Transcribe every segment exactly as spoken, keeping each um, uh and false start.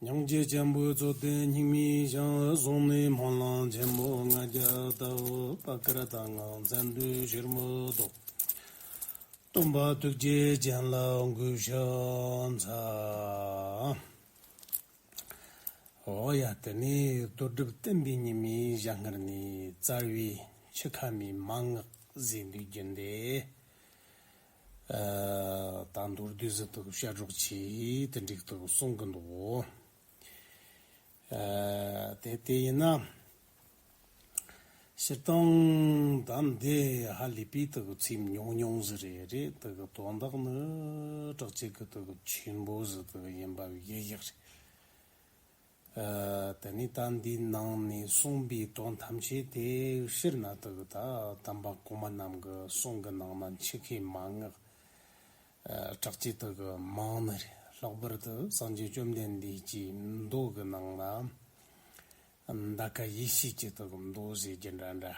སྙིང་རྗེ་ཆེན་པོས་རྩོད་ལྡན་སྙིགས་མའི་ཞིང་། བཟུང་ནས་སྨོན་ལམ་ཆེན་པོ་ལྔ་བརྒྱ་བཏབ། པཀ་ར་ཏ་ངང་མཚན་ལྡན་ཕྱིར་མི་ལྡོག། སྟོན་པ་ཐུགས་རྗེ་ཅན་ལ་གུས་ཕྱག་འཚལ། འོ་ཡ། དེ་ནས་རྡོར་སྒྲུབ་བསྟན་པའི་ཉི་མའི་ཞལ་སྔ་ནས་རྩ་བའི་འཆི་ཁ་མའི་མན་ངག་ཟེར་འདུག་རྒྱུ་འདི། ཨ། ད་མདོར་བསྡུས་ཟིག་ཏུ་བཤད་རོགས་གྱིས། དེ་འགྲིག་ཏུ་གསུང་གི་འདུག། ཨ། དེ་དེ་ཡིན་ན། སྤྱིར་བཏང་ད་འདི་ཧ་ལས་པའི་དག་ཚིག་ཉུང་ཉུང་ཟིག་རེད། རེད། དག་དོན་དག་ནི་དྲག་ཅིག་གི་དག་ཆེན་པོ་ཟིག་དག་ཡིན་པ་ཡེ་ཡག་རེད། ཨ། དེ་ནས་ད་འདིའི་ནང་ནས་གསུངས་པའི་དོན་ཐམས་ཅད་དེ་སྤྱིར་ན་དག་ད་དམ་པ་གོང་མ་རྣམས་ཀྱི་གསུང་གི་ནང་ན་འཆི་ཁའི་མན་ངག་ཨ། དྲག་ཅིག་དག་མང་ནི་རེད། ལྷག་པར་དུ་སངས་རྒྱས་བཅོམ་ལྡན་འདས་ཀྱི་མདོ་གི་ནང་ན། འདའ་ཀ་ཡེ་ཤེས་ཀྱི་དག་མདོ་ཟེར་རྒྱུ་འདྲ་འདྲ།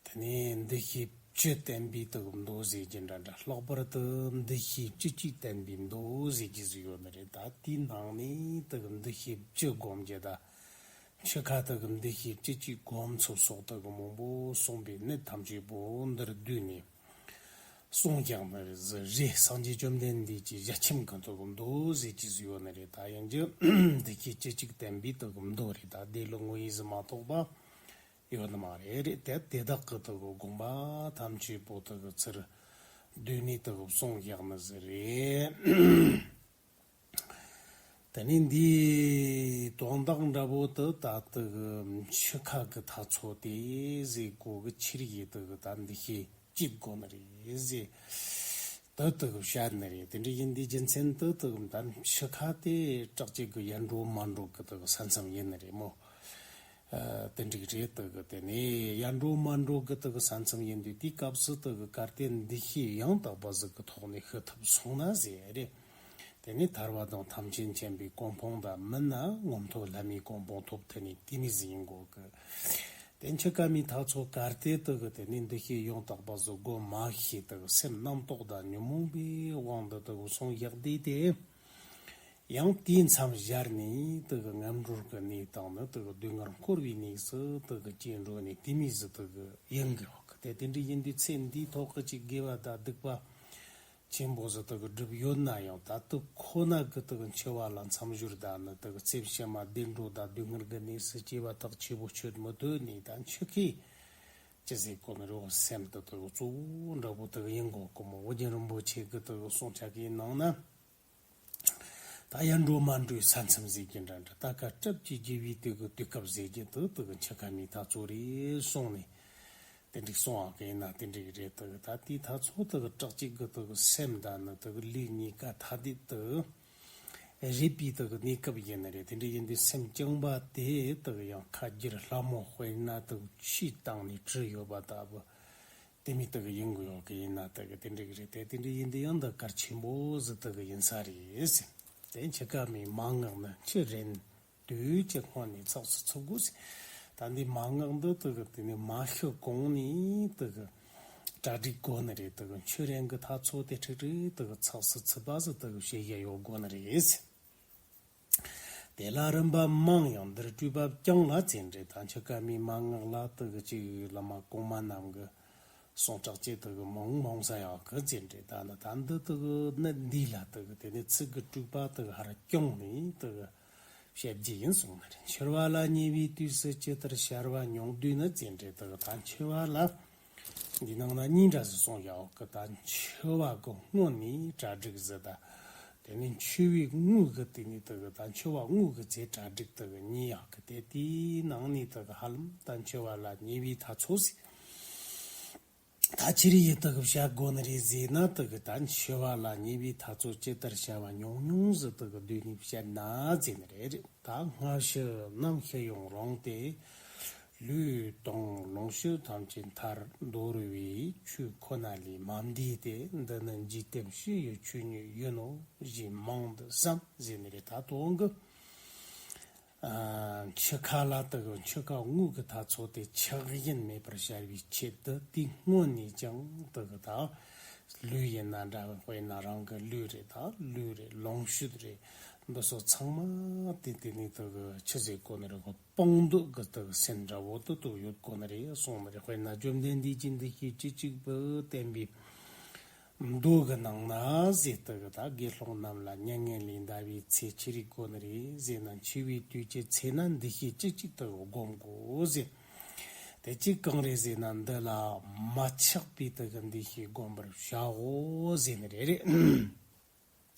དེ་ནས་འདུ་ཤེས་བཅུ་བསྟན་པའི་དག་མདོ་ཟེར་རྒྱུ་འདྲ་འདྲ། ལྷག་པར་དུ་འདུ་ཤེས་བཅུ་གཅིག་བསྟན་པའི་མདོ་ཟེར་རྒྱུ་ཟིག་ཡོད་ནི་རེད། ད་དེའི་ནང་ནས་དག་འདུ་ཤེས་བཅུ་སྒོམ་རྒྱུ་དང་། འཆི་ཁ་དག་འདུ་ཤེས་བཅུ་གཅིག་སྒོམ་ཚུལ་སོགས་དག་མང་པོ་གསུངས་པའི་གནད་ཐམས་ཅད་པོ་འདིར་བསྡུས་ནས། གསུངས་ཀྱང་ནི་རེད། སངས་རྒྱས་བཅོམ་ལྡན་འདས་ཀྱི་ཞལ་ཆེམས་ཀྱི་ཐོག་མདོ་ཟེར་གྱི་ཟིག་ཡོད་ནི་རེད། ད་ཡིན་རྒྱུ་འདི་ཁྱེད་ཅི་གཅིག་བསྟན་པའི་ཐོག་མདོ་རེད། ད་དེ་ལ་ངོ་ཡི་ཟིག་མ་གཏོགས་པ་ཡོད་ནི་མ་རེད། རེད་དེ་དེ་དག་གི་ཐོག་དགོངས་པ་ཐམས་ཅད་པོ་ཐོག་ཚུར་བསྡུས་ནས་ཐོག་གསུངས་ཀྱང་ནི་ཟིག་རེད། དེ་ནས་འདིའི་དོན་དག་འདྲ་པོ་དེ་ད་ལྟ་གི་འཆི་ཁ་གི་ཐག་ཚོད་དེ་ཟེར་གོ་གི་ཕྱིར་ཡི་དེ་གི་ད་འདི་ཤེས་ཅིག་དགོས་ནི་རེད་ཟེར། དེ་དེ་གི་བཤད་ནི་རེད། དེ་འདྲ་ཡིན་དུས་རྒྱུ་མཚན་དེ་དེ་གི་ད་འཆི་ཁ་དེ་དྲག་ཅིག་གི་ཡར་འགྲོ་མར་འགྲོ་གི་དེ་གི་ས་མཚམས་ཡིན་ནི་རེད་མོ། ཨ། དེ་འགྲིག་རེད། དེ་གི་དེ་ནས་ཡར་འགྲོ་མར་འགྲོ་གི་དེ་གི་ས་མཚམས་ཡིན་དུས་དེའི་སྐབས་སུ་དེ་གི་གལ་ཏེ་འདི་ཤེས་ཡང་དག་པ་ཟིག་གི་ཐོག་ནས་ཤི་ཐུབ་སོང་ན་ཟེར་རེད། དེ་ནས་ཐར་པ་དང་ཐམས་ཅད་མཁྱེན་པའི་གོ་འཕང་དང་མིན་ན་མངོན་མཐོ་ལྷ་མིའི་གོ་འཕང་ཐོབ་ཐུབ་ནས་དེ་མི་ཟིན་ཡིན་གོ་གི། དེ་འཆི་ཁ་མའི་ཐག་ཚོད་གལ་ཏེ་དེ་གི་དེ་ནས་འདུ་ཤེས་ཡང་དག་པ་ཟིག་སྒོམ་མ་ཤེས། དེ་གི་སེམས་རྣམ་རྟོག་དང་ཉོན་མོངས་པའི་དབང་དུ་དེ་གི་སོང་ཡག་དུས་དེ། ཡང་དེའི་མཚམས་སྦྱར་ནས་དེ་གི་ངན་འགྲོར་གི་གནས་དང་ནི་དེ་གི་སྡུག་བསྔལ་འཁོར་བའི་གནས་སུ་དེ་གི་སྐྱེ་འགྲོ་ནས་དེ་མི་ཟིན་དེ་གི་ཡིན་གི་ཡོད་གི། དེ་དེ་འདྲ་ཡིན་དུས་ཚེ་འདིའི་ཐོག་གི་ཅིག་དགེ་བ་དང་སྡིག་པ་ཆེན་པོ་ཟིག་དག་སྒྲུབ་ཡོད་ན་ཡང་། ད་དུ་ཁོ་ན་གི་དག་འཆི་བ་ལ་མཚམས་སྦྱོར་དང་ནི་དག་ཚེ་ཕྱི་མ་བདེ་འགྲོ་དང་སྡུག་བསྔལ་གི་གནས་སུ་སྐྱེ་བ་དག་ཆེ་བོ་ཆོད་མི་ཐུབ་ནས། ད་འཆི་ཁའི་ཅི་ཟེར་གོ་ནི་རེད། སེམས་དེ་དག་གཙོ་བོ་འདྲ་པོ་དག་ཡིན་གོ་གི་མོ། ཨོ་རྒྱན་རིན་པོ་ཆེ་གི་དག་གསུང་ཆ་གི་ནང་ན། ད་ཡར་འགྲོ་མར་འགྲོའི་ས་མཚམས་ཟེར་གྱི་འདྲ་འདྲ། ད་ཀ་སྐྲག་ཅིང་རྒྱུ་བའི་དུས་ཀྱི་དུས་སྐབས་ཟེར་གྱི་དུ་དུ་གི་འཆི་ཁ་མའི་ཐག་ཚོད་རེད་གསུངས་ནས། དེ་འགྲིག་སོང་ཨ་གི་ཡིན་ན་དེ་འགྲིག་རེད། དུ་གི་ད་དེའི་ཐག་ཚོད་དུ་གི་སྐྲག་ཅིག་གི་དུ་གི་སེམས་དང་ནི་དུ་གི་ལུས་གཉིས་ཀ་ཐ་དད་དུ་རེད་པའི་དུ་གི་གནས་སྐབས་ཡིན་ནི་རེད། དེ་འདྲ་ཡིན་དུས་སེམས་བཅིངས་པ་དེ་དུ་གི་ཡང་ཁ་རྒྱུར་ལྷ་མོ་དཔེར་ན་དུ་གི་ཆུའི་སྟེང་ནས་བྲུས་ཡོད་པ་ལྟ་བུ། དེ་མི་དག་ཡིན་དགོས་ཡོད་གི་ཡིན་ན་དག་དེ་འགྲིག་རེད། དེ་དེ་འདྲ་ཡིན་དུས་ཡང་དག་གལ་ཆེན་པོ་ཟིག་དག་ཡིན་ས་རེད་ཟེར། དེ་འཆི་ཁ་མའི་མན་ངག་ནི་འཆི་རན་དུས་ཀྱི་སྔོན་ནས་ཚགས་སུ་ཚུད་དགོས་ཟེར། ད་འདི་མན་ངག་འདི་དག་དེ་ནི་མ་ཤི་གོང་ནས་དག་གྲ་སྒྲིག་དགོས་ནི་རེད། དག་འཆི་རན་གི་ཐག་ཚོད་དེ་ཁྲིག་ཁྲིག་དག་ཚགས་སུ་ཚུད་པ་ཟིག་དག་བྱེད་ཡ་ཡོད་དགོས་ནི་རེད་ཟེར། དེ་ལ་རིམ་པ་མང་ཡང་འདིར་སྤྲོས་པ་རྐྱང་ལ་བཙལ་འདྲེ། ད་འཆི་ཁ་མའི་མན་ངག་ལ་དག་ཅིག་བླ་མ་གོང་མ་རྣམས་ཀྱི་གསུང་དྲག་ཅིག་དག་མང་མང་ས་ཡག་གི་བཙལ་འདྲེ། ད་ནི་ད་འདི་དག་གནད་འདི་ལ་དག་དེ་ནི་ཚིག་གི་སྤྲོས་པ་དག་ཧར་རྐྱང་ནས་དག་བཤད་རྒྱུ་ཡིན་གསུངས་ནི་རེད། འཆི་བ་ལ་ཉེ་བའི་དུས་སུ་ཇི་ལྟར་ཤར་བ་མྱོང་འདོད་ནི་བཙལ་འདྲེ། དག་ད་འཆི་བ་ལ། འདི་ནང་ན་གཉིས་འདྲ་ཟིག་གསུངས་ཡོད་གི། ད་འཆི་བ་གི་སྔོན་ནས་གྲ་སྒྲིག་ཟིག་དང་། དེ་ནས་འཆི་བའི་དངོས་གི་དེ་ནས་དེ་གི་ད་འཆི་བ་དངོས་གི་ཚེ་གྲ་སྒྲིག་དེ་གི་གཉིས་ཡོད་གི། དེ་དེའི་ནང་ནས་དེ་གི་ཧ་ལམ་ད་འཆི་བ་ལ་ཉེ་བའི་ཐག་ཚོད་ཟིག་ད་ཆི་རེ་ཡི་དེ་གི་བཤད་དགོས་ནི་རེད་ཟེར་ན། དེ་གི་ད་འཆི་བ་ལ་ཉེ་བའི་ཐག་ཚོད་ཇི་ལྟར་ཤར་བ་མྱོང་མྱོང་ཟིག་དེ་གི་སྡོད་ནས་བཤད་ན་ཟེར་ནི་རེད། ད་སྔ་ཕྱི་ནམ་ཕྱི་ཡང་རུང་སྟེ། ལུས་དང་ལོངས་སྤྱོད་ཐམས་ཅད་མཐར་འདོར་བའི་ཆོས་ཁོ་ན་ལས་མ་འདས་ཏེ། འདི་ནི་འཇིག་རྟེན་སྤྱི་ཡི་ཆོས་ཉིད་ཡིན་ནོ་ཞེས་མང་དུ་བསམ་ཟེར་ནི་རེད། ད་དོན་གི་ཨ་འཆི་ཁ་ལ་དག་འཆི་ཁ་དངོས་ཀྱི་ཐག་ཚོད་དེ་ཆགས་ཞེན་མེད་པར་ཤར་བའི་ཆེད་དུ། དེའི་སྔོན་ནས་ཀྱང་དག་ད་ལུས་ཡིན་ན་འདྲ། དཔེར་ན་རང་གི་ལུས་རེད། ད་ལུས་རེད། ལོངས་སྤྱོད་རེད། འདི་སོགས་ཚང་མ་དེ་དེ་ནས་དག་ཆི་ཟེར་གོ་ནི་རེད། ཁོ་སྤོང་འདོད་ཀྱི་དག་སེམས་འདྲ་བོ་དུ་དུ་ཡོད་གོ་ནི་རེད་གསུངས་ནི་རེད། དཔེར་ན་བཅོམ་ལྡན་འདས་ཀྱིས་འདི་ཤེས་བཅུ་གཅིག་པུ་བསྟན་པའི་མདོ་གི་ནང་ན་ཟེར་དག་ད་དགེ་སློང་རྣམས་ལ་མྱ་ངན་ལས་འདའ་བའི་ཚེ་ཅི་རིགས་དགོས་ནི་རེད་ཟེར་ན། འཆི་བའི་དུས་ཀྱི་ཚེ་ན་འདི་ཤེས་བཅུ་གཅིག་དག་སྒོམ་དགོས་ཟེར། དེ་གཅིག་གང་རེད་ཟེར་ན། འདི་ལ་མ་ཆགས་པའི་དག་འདི་ཤེས་སྒོམ་པར་བྱའོ་ཟེར་ནི་རེད་རེད།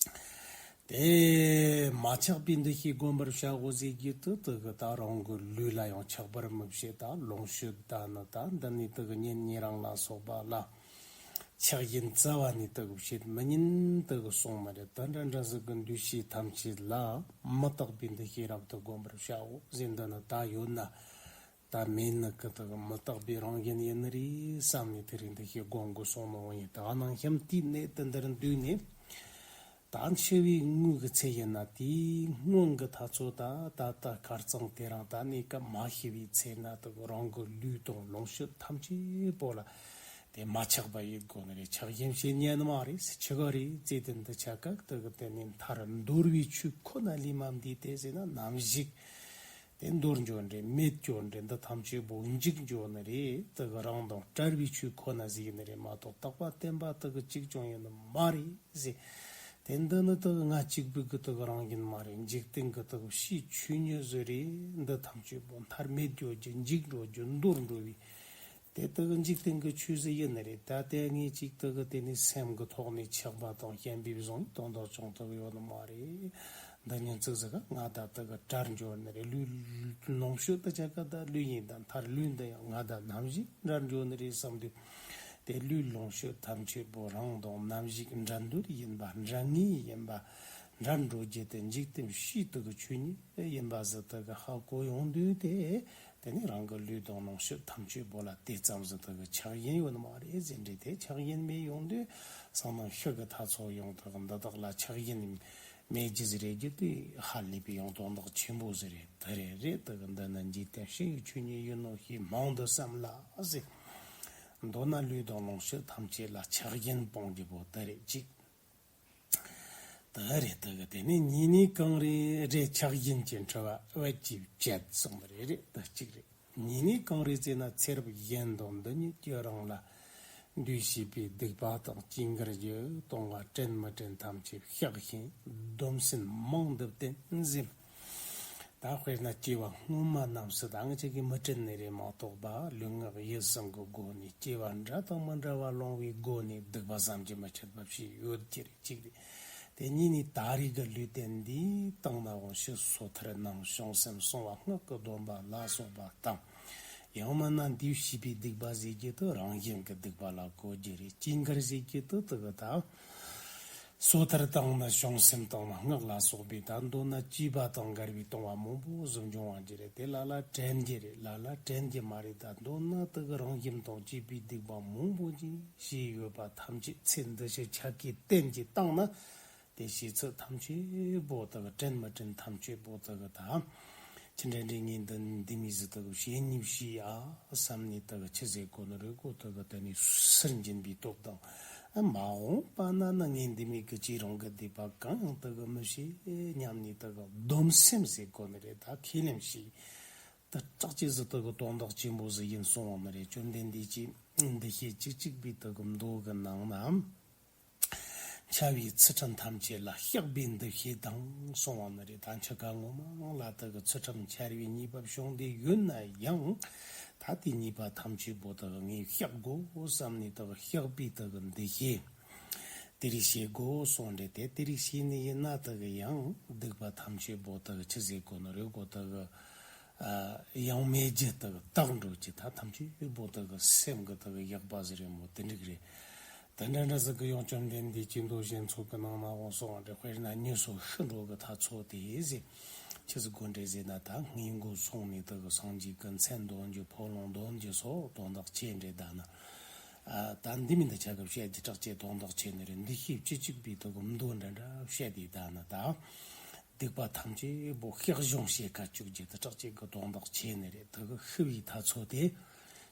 དེ་མ་ཆགས་པའི་འདུ་ཤེས་སྒོམ་པར་བྱའོ་ཟེར་རྒྱུ་དེ་དེ་གི་ད་རང་གི་ལུས་ལ་ཡང་ཆགས་པར་མི་བྱེད། ད་ལོངས་སྤྱོད་ད་ནི་ད་འདི་ནི་དེ་གི་གཉེན་ཉེ་རིང་ལ་སོགས་པ་ལ་ཆགས་ཞེན་རྩ་བ་ནས་དེ་གི་བྱེད་མི་ཉན་དེ་གི་སོང་མ་རེད། ད་འདྲ་འདྲ་ཟིག་གི་འདུ་ཤེས་ཐམས་ཅད་ལ་མི་རྟག་པའི་འདུ་ཤེས་རབ་ཏུ་སྒོམ་པར་བྱའོ་ཟེར། འདི་ནི་ད་ཡོད་ན། ད་མེད་ནི་གི་དག་མི་རྟག་པའི་རང་བཞིན་ཡིན་ནི་རེད་བསམ་ནས་དེ་རིང་འདི་ཤེས་སྒོམ་དགོས་གསུངས་ནོ་ཡིན། ད་ནང་བཞིན་དེའི་གནས་དེ་འདིར་འདུས་ནས། ད་འཆི་བའི་དངོས་ཀྱི་ཚེ་ཡིན་ན་དེའི་སྔོན་གྱི་ད་ཚོ་ད་ད་ལྟ་ཁར་ཙང་དེ་རིང་ད་གནས་སྐབས་མ་ཤི་བའི་ཚེ་ན་དག་རང་གི་ལུས་དང་ལོངས་སྤྱོད་ཐམས་ཅད་པོ་ལ་དེ་མ་ཆགས་པ་ཡིན་དགོས་ནི་རེད། ཆགས་ཞེན་བྱེད་ཉན་ནི་མ་རེད། ཆི་ག་རེད་ཟེར་དེ་འདི་ཆ་ག་དག་དེ་ནས་མཐར་འདོར་བའི་ཆོས་ཁོ་ན་ལས་མ་འདས་ཏེ་ཟེར་ན་ནམ་ཞིག་དེ་འདོར་འགྱོ་ནི་རེད། མེད་འགྱོ་ནི་རེད། འདི་ཐམས་ཅད་པོ་འཇིག་འགྱོ་ནི་རེད། དེ་གི་རང་དང་བྲལ་བའི་ཆོས་ཁོ་ན་ཟིག་ཡིན་ནི་རེད་མ་གཏོགས་རྟག་པ་བརྟན་པ་དེ་གི་གཅིག་ཀྱང་ཡིན་ནི་མ་རེད་ཟེར། དེ་འདི་ནི་དེ་གི་ང་གཅིག་པུ་གི་དེ་གི་རང་ཡིན་མ་རེད། འཇིག་རྟེན་གི་དེ་གི་ཕྱིའི་ཆོས་ཉིད་ཟིག་རེད། འདི་ཐམས་ཅད་པོ་མཐར་མེད་འགྱོ་རྒྱུ་འཇིག་འགྲོ་རྒྱུ་འདོར་འགྲོ་བའི་དེ་དེ་གི་འཇིག་རྟེན་གི་ཆོས་ཟིག་ཡིན་ནི་རེད། ད་དེ་ངས་གཅིག་དེ་གི་དེ་ནི་སེམས་གི་ཐོག་ནས་ཆགས་པ་དང་ཞེན་པའི་བཟུང་དོན་དག་བྱུང་ཐུབ་ཡོད་ནི་མ་རེད། འདི་ཉིན་ཙིག་ཟིག་ག་ང་ད་དེ་གི་བྲལ་འགྱོ་ནི་རེད། ལུས་ལོངས་སྤྱོད་དེ་ཆ་ག་ད་ལུས་ཡིན། ད་མཐར་ལུས་འདི་ཡང་ང་ད་ནམ་ཞིག་བྲལ་འགྱོ་ནི་རེད་བསམ་དུས། དེ་ལུས་ལོངས་སྤྱོད་ཐམས་ཅད་པོ་རང་དང་ནམ་ཞིག་འབྲལ་འདོད་ཡིན་པ། འབྲལ་ངེས་ཡིན་པ། འབྲལ་འགྲོ་རྒྱུ་དེ་འཇིག་རྟེན་ཕྱིའི་དེ་གི་ཆོས་ཉིད་ཡིན་པ་ཟིག་དེ་གི་ཧ་གོ་ཡོང་དུས་དེ། དེ་ནི་རང་གི་ལུས་དང་ལོངས་སྤྱོད་ཐམས་ཅད་པོ་ལ་དེ་ཙམ་ཟིག་དེ་གི་ཆགས་ཞེན་ཡོད་ནི་མ་རེད་ཟེར་འདྲ། དེ་ཆགས་ཞེན་མེད་ཡོང་དུས་སང་ནང་ཤི་གི་ཐ་ཚོ་ཡོང་དུས་འདི་དག་ལ་ཆགས་ཞེན་མེད་རྒྱུ་ཟིག་རེད་རྒྱུ་དེ་ཧ་ལས་པའི་ཡང་དོན་དག་ཆེན་པོ་ཟིག་རེད། དེ་རེད་རེད། དེ་གི་འདི་ནི་འཇིག་རྟེན་ཕྱི་ཡི་ཆོས་ཉིད་ཡིན་ནོ་ཞེས་མང་དུ་བསམ་ལ་ཟེར། མདོར་ན་ལུས་དང་ལོངས་སྤྱོད་ཐམས་ཅད་ལ་ཆགས་ཞེན་སྤོང་རྒྱུ་པོ་དེ་རེད་གཅིག་དེ་རེད། དེ་གི་དེ་ནས་གཉིས་ནས་གང་རེད་རེད། ཆགས་ཞེན་གྱི་འཁྲུལ་བ་བད་ཀྱིས་བཅད་གསུངས་པ་རེད་རེད། དེ་གཅིག་རེད། གཉིས་ནས་གང་རེད་ཟེར་ན། ཚེ་རབས་གཞན་དང་འདི་ཉིད་ཀྱི་རིང་ལ་འདུས་བྱས་པའི་སྡིག་པ་དང་སྐྱེ་འགར་གྱི་ལྟུང་བ་དྲན་མི་དྲན་ཐམས་ཅད་བཤགས་ཤིང་སྡོམ་སེམས་མང་དུ་བསྟེན་ཟེར། ད་དཔེར་ན་སྐྱེ་བ་སྔོན་མ་རྣམས་སུ་ད་ང་ཅག་གིས་མི་དྲན་ནི་རེད་མ་གཏོགས་པ། ལུས་ངག་ཡིད་གསུམ་གྱི་སྒོ་ནས་སྐྱེ་བ་འདྲ་དང་མི་འདྲ་བ་སློང་བའི་སྒོ་ནས་སྡིག་པ་བསམ་གྱིས་མི་ཁྱབ་པ་བྱས་ཡོད་ཀྱི་རེད། གཅིག་རེད། དེ་གཉིས་ནས་ད་རེས་ཀྱི་ལུས་རྟེན་འདིའི་སྟེང་ན་འོང་ཕྱིར་སོ་ཐར་ནང་བྱང་སེམས་གསང་བ་སྔགས་ཀྱི་སྡོམ་པ་ལ་སོགས་པ་དང་། ཡང་མིན་ན་འདུས་བྱས་པའི་སྡིག་པ་ཟེར་རྒྱུ་དེ་རང་བཞིན་གྱི་སྡིག་པ་ལ་གོ་རྒྱུ་རེད། སྐྱེ་འགར་ཟེར་རྒྱུ་དེ་དེ་གི་ད། སོ་ཐར་དང་ནི་བྱང་སེམས་དང་ནི་སྔགས་ལ་སོགས་པའི་ད་མདོར་ན་སྐྱེས་པ་དང་འགལ་བའི་ལྟུང་བ་མང་པོ་ཟིག་འབྱུང་བ་ཅི་རེད། དེ་ལ་ལ་དྲན་རྒྱུ་རེད། ལ་ལ་དྲན་རྒྱུ་མ་རེད། ད་མདོར་ན་དེ་གི་རང་བཞིན་དང་བཅས་པའི་སྡིག་པ་མང་པོ་ཅིག་བྱས་ཡོད་པ་ཐམས་ཅད་ཚེ་འདི་ཕྱི་ཆ་གའི་རྟེན་གྱི་སྟེང་ན་དེ་བྱས་ཚུལ་ཐམས་ཅད་པོ་དེ་གི་དྲན་མི་དྲན་ཐམས་ཅད་པོ་དེ་གི་ད། ཅི་འདྲ་འདྲ་ངས་འདི་འདི་མི་ཟིག་དག་བྱེད་ནི་བྱེད་ཨ་བསམ་ནས་དག་ཆི་ཟེར་གོ་ནི་རེད་གོ། དག་དེ་ནས་ཟུར་འབྱིན་པའི་སྟོབས་དང་། མ་འོངས་པ་ན་ནི་ངས་འདི་མི་གི་ཅི་རང་གི་སྡིག་པ་གང་ཡང་དག་མི་བྱེད་སྙམ་ནས་དག་སྡོམ་སེམས་ཟེར་གོ་ནི་རེད། ད་ཁས་ལེན་བྱས། ད་སྐྲག་ཅི་ཟིག་དག་དོན་དག་ཆེན་པོ་ཟིག་ཡིན་གསུངས་པ་ནི་རེད། བཅོམ་ལྡན་འདས་ཀྱིས་འདི་ཤེས་བཅུ་གཅིག་པའི་དག་མདོ་གི་ནང་ན། འཆི་བའི་ཚུལ་ཁྲིམས་ཐམས་ཅད་ལ་བཤགས་པའི་འདུ་ཤེས་དང་གསུངས་པ་ནི་རེད། ད་འཆི་ཁ་ངོ་མ་ལ་དག་གི་ཚུལ་ཁྲིམས་འཆལ་བའི་ཉེས་པ་བྱུང་སྟེ་ཡོད་ན་ཡང་། ད་དེ་ཉེས་པ་ཐམས་ཅད་པོ་དག་ངས་བཤགས་དགོས་བསམ་ནས་དག་བཤགས་པའི་དག་གི་འདུ་ཤེས་དེ་རིགས་བྱེད་དགོས་གསུངས་རེད། དེ་དེ་རིགས་བྱས་ནས་ཡིན་ན་དག་ཡང་སྡིག་པ་ཐམས་ཅད་པོ་དག་ཆི་ཟེར་གོ་ནི་རེད་གོ། དག་ཡང་མེད་རྒྱུ་དག་དག་འགྲོ་རྒྱུ། ད་ཐམས་ཅད་པོ་དག་སེམས་གི་དག་ཡག་པ་ཟིག་རེད་མོ། དེ་འགྲིག་རེད། དེ་འདྲ་འདྲ་ཟིག་གི་ཡང་བཅོམ་ལྡན་འདས་ཀྱིས་མདོ་གཞན་ཚོགས་ཀྱི་ནང་ན་འོང་སོང་བ་འདྲ། དཔེར་ན་མྱི་སོ་ཤི་འགྲོ་གི་ཐ་ཚོ་དེ་ཟེར། ཆི་ཟིག་གོ་འདྲ་ཟེར་ན། ད་སྔས་མགོ་སོང་ནས་དག་སངས་རྒྱས་ཀྱི་མཚན་འདོན་རྒྱུ་ཕོ་ལུང་འདོན་རྒྱུ་སོགས་དོན་དག་ཆེ་འདྲ་ད་ན། ཨ། ད་འདི་མིན་ད་ཆ་གི་བཤད་རྒྱུ་དྲག་ཆེ་དོན་དག་ཆེ་ནི་རེད། འདུ་ཤེས་བཅུ་གཅིག་པའི་དག་མདོ་འདྲ་འདྲ་བཤད་དེ་ད་ན་ད། སྡིག་པ་ཐམས་ཅད་པོ་བཤགས་སྦྱོང་བྱེད་ཁ་བཅུག་རྒྱུ་དེ་དྲག་ཅིག་གི་དོན་དག་ཆེ་ནི་རེད། དེ་གི་ཤི་བའི་ཐ་ཚོ་དེ་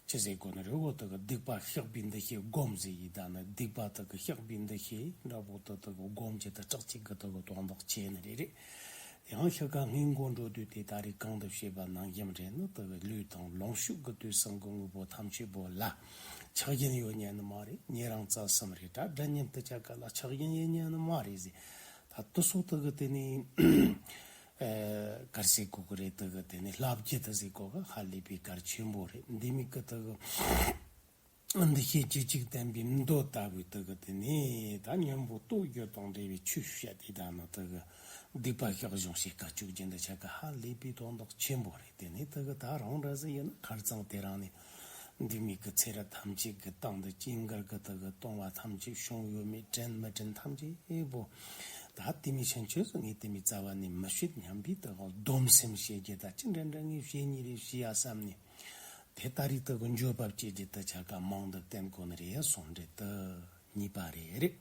ཆི་ ཅི་ཟེར་གོ་ནི་རེད། འོ་དེ་གི་སྡིག་པ་བཤགས་པའི་འདུ་ཤེས་སྒོམ་ཟེར་ཡི་ད་ནི། སྡིག་པ་དེ་གི་བཤགས་པའི་འདུ་ཤེས་འདྲ་པོ་དེ་དེ་གི་སྒོམ་གྱི་དེ་སྐྲག་ཅིག་གི་དེ་གི་དོན་དག་བྱས་ནི་རེད་རེད། ཡང་ཤི་ཁ་སྔས་མགོ་འགྲོ་དུས་དེ་ད་རེས་གང་དུ་བྱེད་པ་ནང་ཡིན་རེད་ནི། དེ་གི་ལུས་དང་ལོངས་སྤྱོད་ཀྱི་དུས་གསུམ་གྱི་དངོས་པོ་ཐམས་ཅད་པོ་ལ་ཆགས་ཞེན་ཡོད་ཉན་ནི་མ་རེད། ཉེ་རིང་རྩ་གསུམ་རེད། དགྲ་གཉེན་དེ་ཆ་ག་ལ་ཆགས་ཞེན་ཡོད་ཉན་ནི་མ་རེད་ཟེར། ད་དེ་སོགས་དེ་གི་དེ་ནི་ཨེ་གར་ཟེར་གོ་གི་རེད། དེ་གི་དེ་ནི་ལྷ་བརྒྱུད་དེ་ཟེར་གོ་གི་ཧ་ལས་པའི་གར་ཆེན་པོ་རེད། འདི་མིག་གི་དེ་གི་འདུ་ཤེས་ཅི་གཅིག་བསྟན་པའི་མདོ་ལྟ་བུའི་དེ་གི་དེ་ནི་ད་སྙིང་པོ་རྟོགས་རྒྱུ་དང་འབྲེལ་བའི་ཆོས་བཤད་དེ་ད་ནི་དེ་གི་སྡིག་པ་བཤགས་སྦྱོང་བྱེད་དཀའ་སྤྱོད་ཀྱི་འདི་ཆ་ག་ཧ་ལས་པའི་དོན་དག་ཆེན་པོ་རེད། དེ་ནི་དེ་གི་ད་རང་འདྲ་ཟིག་ཡིན་ན་ཁར་ཚང་དེ་རང་ནི་འདི་མིག་གི་ཚེ་རབས་ཐམས་ཅད་ཀྱི་སྟེང་དུ་སྐྱེ་འགར་གི་དེ་གི་ལྟུང་བ་ཐམས་ཅད་བྱུང་ཡོད་མེད་དྲན་མི་དྲན་ཐམས་ཅད་པོ་ད་དེ་མི་ཕྱིན་ཆད་སུ་ངས་དེ་མི་རྩ་བ་ནས་མི་བྱེད་སྙམ་པའི་དེ་གི་སྡོམ་སེམས་བྱེད་རྒྱུ། ད་ཅི་འདྲ་འདྲ་ངས་བྱེད་ཉེ་རེ་བྱེད་ཡ་བསམ་ནས། དེ་ལྟ་རིགས་དེ་གི་འགྱོད་པ་སྐྱེ་རྒྱུ་དེ་ཆ་ག་མང་དུ་བསྟན་དགོས་ནི་རེད་གསུངས་འདྲེ་དེ་གཉིས་པ་རེད་རེད།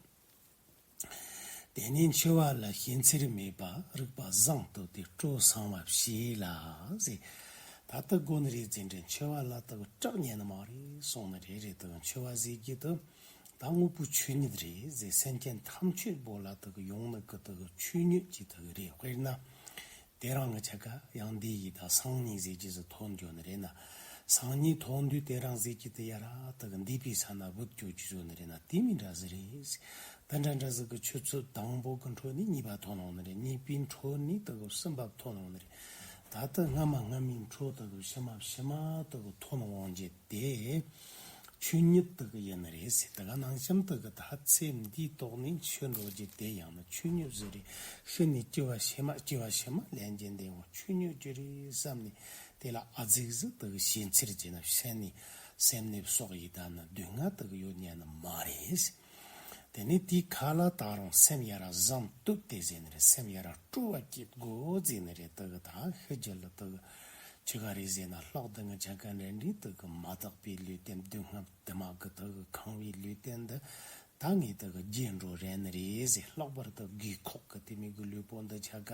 དེ་ནས་འཆི་བ་ལ་ཞེན་འཚེར་མེད་པ། རིག་པ་བཟང་བསྟོད་དེ་སྤྲོ་གསང་བ་བྱས་ལ་ཟེར། ད་ལྟ་དགོན་རེ་འཛིན་འདྲེ་འཆི་བ་ལ་ལྟ་བུ་སྐྲག་ཉན་ནི་མ་རེད་གསུངས་ནི་རེད་རེད། དེ་འཆི་བ་ཟེར་རྒྱུ་དེ་ད་དངོས་པོའི་ཆོས་ཉིད་རེད་ཟེར། སེམས་ཅན་ཐམས་ཅད་པོ་ལ་དེ་གི་ཡོང་ནི་གི་དེ་གི་ཆོས་ཉིད་ཀྱི་དེ་གི་རེད། དཔེར་ན། དེ་རང་གི་ཆ་ག་ཡང་འདི་ཡི་ད་སང་ཉིན་ཟེར་རྒྱུ་ཟིག་ཐོན་འགྱོ་ནི་རེད་ན། སང་ཉིན་ཐོན་དུས་དེ་རང་ཟེར་རྒྱུ་དེ་ཡ་ར་དེ་གི་འདས་པའི་ས་ན་བུད་འགྱོ་རྒྱུ་བཟོ་ནི་རེད་ན། དེ་མི་འདྲ་ཟིག་རེད། དེ་འདྲ་འདྲ་ཟིག་གི་ཆུ་ཚོད་དང་པོ་གི་འཕྲོ་ནས་གཉིས་པ་ཐོན་འོང་ནི་རེད། གཉིས་པའི་འཕྲོ་ནས་དེ་གི་གསུམ་པ་ཐོན་འོང་ནི་རེད། ད་ལྟ་སྔ་མ་སྔ་མའི་འཕྲོ་དེ་གི་ཕྱི་མ་ཕྱི་མ་དེ་གི་ཐོན་འོང་རྒྱུ་དེ། ཆོས་ཉིད་དེ་གི་ཡིན་ནི་རེད་ཟེར། དེ་ག་ནང་བཞིན་དེ་གི་ད་ཚེ་འདིའི་ཐོག་ནས་འཆི་འགྲོ་རྒྱུ་དེ་ཡང་ན་ཆོས་ཉིད་ཟིག་རེད། ཤི་ནས་སྐྱེ་བ་ཕྱི་མ་སྐྱེ་བ་ཕྱི་མ་ལེན་རྒྱུ་འདི་ཡང་ཆོས་ཉིད་ཀྱི་རེད་བསམ་ནས། དེ་ལ་ཨ་ཙིག་ཟིག་དེ་གི་ཞེན་འཚེར་བྱས་ན་ཕྱི་ནས་སེམས་ནད་སོགས་ཡི་ད་ནི་སྡུག་བསྔལ་དེ་གི་ཡོད་ཉན་ནི་མ་རེད་ཟེར། དེ་ནས་དེའི་ཁ་ལ་ད་རུང་སེམས་ཡ་ར་བཟང་བསྟོད་དེ་ཟེར་ནི་རེད། སེམས་ཡ་ར་སྤྲོ་བ་སྐྱེ་དགོས་ཟེར་ནི་རེད། དེ་གི་ད་ཤི་རྒྱུ་ལ་དེ་གི་ཆི་ག་རེད་ཟེར་ན། ལྷག་དེ་ངི་ཆ་ག་འདྲ་འདྲའི་དེ་གི་མ་དག་པའི་ལུས་རྟེན་སྡུག་བསྔལ་དུ་མ་གི་དེ་གི་ཁེངས་པའི་ལུས་རྟེན་འདི་ད་ངས་དེ་གི་རྒྱས་འགྲོ་རན་ནི་རེད་ཟེར། ལྷག་པར་དུ་རྒས་འཁོགས་གི་དེ་མོ་གི་ལུས་པོ་འདི་ཆ་ག་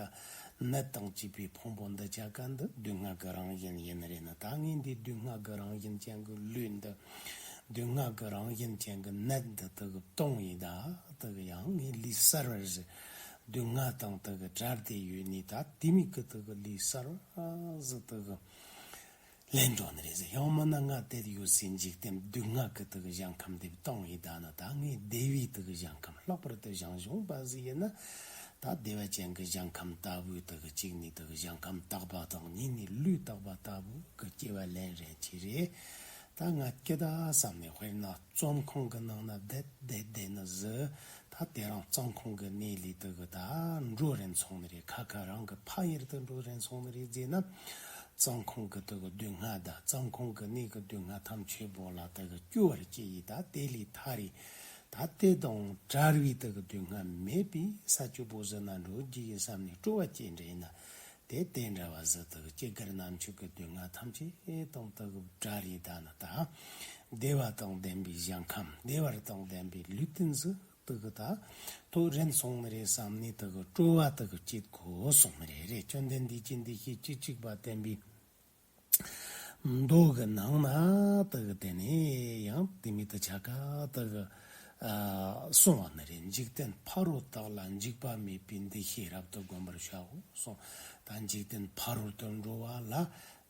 ནད་དང་བཅས་པའི་ཕུང་པོ་འདི་ཆ་ག་འདི་སྡུག་བསྔལ་གི་རང་བཞིན་ཡིན་ནི་རེད་ན། ད་ངས་འདི་སྡུག་བསྔལ་གི་རང་བཞིན་ཅན་གི་ལུས་འདི། སྡུག་བསྔལ་གི་རང་བཞིན་ཅན་གི་ནད་འདི་དེ་གི་གཏོང་ཡི་ད། དེ་གི་ཡང་ངས་ལུས་གསར་བར་ཟེར། སྡུག་བསྔལ་དང་དེ་གི་བྲལ་ཏེ་ཡོད་ནི་ད་དེ་མོ་གི་དེ་གི་ལུས་གསར་བ་ཟིག་དེ་གི་ལེན་འགྲོ་ནི་རེད་ཟེར། ཡང་མིན་ན་ང་དེ་ཡོད་སའི་འཇིག་རྟེན་སྡུག་བསྔལ་གི་དེ་གི་ཞིང་ཁམས་འདི་གཏོང་ཡི་ད་ན། ད་ངས་བདེ་བའི་དེ་གི་ཞིང་ཁམས། ལྷག་པར་དུ་ཞང་ཞུང་པ་ཟིག་ཡིན་ན་ད་བདེ་བ་ཅན་གི་ཞིང་ཁམས་ལྟ་བུའི་དེ་གི་གཅིག་ནས་དེ་གི་ཞིང་ཁམས་དག་པ་དང་གཉིས་ནས་ལུས་དག་པ་ལྟ་བུ་གི་སྐྱེ་བ་ལེན་རན་ཆི་རེད། ད་ང་སྐྱིད་ད་བསམ་ནས། དཔེར་ན་བཙོན་ཁང་གི་ནང་ན་བསྡད་བསྡད་བསྡད་ནི་ཟིག་ད་དེ་རང་བཙོན་ཁང་གི་གནས་ལས་དེ་གི་ད་འགྲོ་རན་སོང་ནི་རེད། ཁ་ཁ་རང་གི་ཕ་ཡུལ་དུ་འགྲོ་རན་སོང་ནི་རེད་ཟེར་ན། བཙོན་ཁང་གི་དེ་གི་སྡུག་བསྔལ་ད་བཙོན་ཁང་གི་གནས་གི་སྡུག་བསྔལ་ཐམས་ཅད་པོ་ལ་དེ་གི་སྐྱོ་བར་སྐྱེ་ཡི་ད། དེ་ལས་ཐར་རེ་ད་དེ་དང་བྲལ་བའི་དེ་གི་སྡུག་བསྔལ་མེད་པའི་ས་བཅུ་པོ་ཟིག་ན་འགྲོ་རྒྱུ་ཡིན་བསམ་ནས་སྤྲོ་བ་སྐྱེ་འདྲ་ཡིན་ན། དེ་དེ་འདྲ་བ་ཟིག་དེ་གི་སྐྱེ་རྒ་ན་འཆི་གི་སྡུག་བསྔལ་ཐམས་ཅད་དང་དེ་གི་བྲལ་རེ་ད་ན་ད། བདེ་བ་དང་ལྡན་པའི་ཞིང་ཁམས། བདེ་བ་དང་ལྡན་པའི་ལུས་རྟེན་ཟིག་དེ་གི་ད་ཐོབ་རན་སོང་ནི་རེད་བསམ་ནས་དེ་གི་སྤྲོ་བ་དེ་གི་སྐྱེ་དགོས་སོང་ནི་རེད་རེད། བཅོམ་ལྡན་འདས་ཀྱིས་འདི་ཞེས་བཅུ་གཅིག་པ་བསྟན་པའི་མདོ་གི་ནང་ན་དེ་གི་དེ་ནས་ཡང་དེ་མོ་དེ་ཆ་ག་དེ་གི་ཨ་གསུངས་པ་ནི་རེད། འཇིག་རྟེན་ཕ་རོལ་དག་ལ་འཇིགས་པ་མེད་པའི་འདུ་ཤེས་རབ་ཏུ་བསྒོམ་པར་བྱའོ་གསུངས། ད་འཇིག་རྟེན་ཕ་རོལ་ཏུ་འགྲོ་བ་ལ་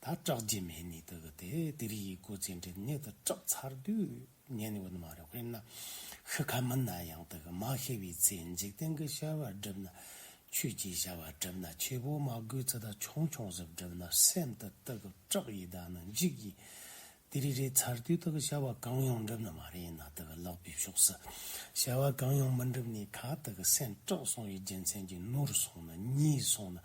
ད་སྐྲག་རྒྱུ་མེད་ནི་དེ་གི་དེ་དེ་རིགས་ཡི་སྒོ་ཙམ་དེ་ཉིད་དུ་སྐྲག་ཚར་དུས་ཉན་ནི་ཡོད་ནི་མ་རེད། དཔེར་ན་ཤི་ཁ་མིན་ན་ཡང་དེ་གི་མ་ཤི་བའི་ཚེ་འཇིག་རྟེན་གྱི་བྱ་བ་བསྒྲུབ་ན། ཆོས་ཀྱི་བྱ་བ་བསྒྲུབ་ན། ཆོས་པོ་མ་དགོས་ཚུལ་དང་ཆུང་ཆུང་ཟིག་བསྒྲུབ་ན་སེམས་དེ་དེ་གི་སྐྲག་ཡི་ད་ནི་འཇིགས་ཡི། དེ་རིགས་རེད་ཚར་དུས་དེ་གི་བྱ་བ་གང་ཡང་འགྲུབ་ནི་མ་རེད་ན། དེ་གི་ལག་པའི་ཕྱོགས་སུ་བྱ་བ་གང་ཡང་མི་འགྲུབ་ནི་ཁ། དེ་གི་སེམས་སྐྲག་སོང་བའི་རྒྱུ་མཚན་གྱིས་ནོར་སོང་ན་ཉེས་སོང་ན་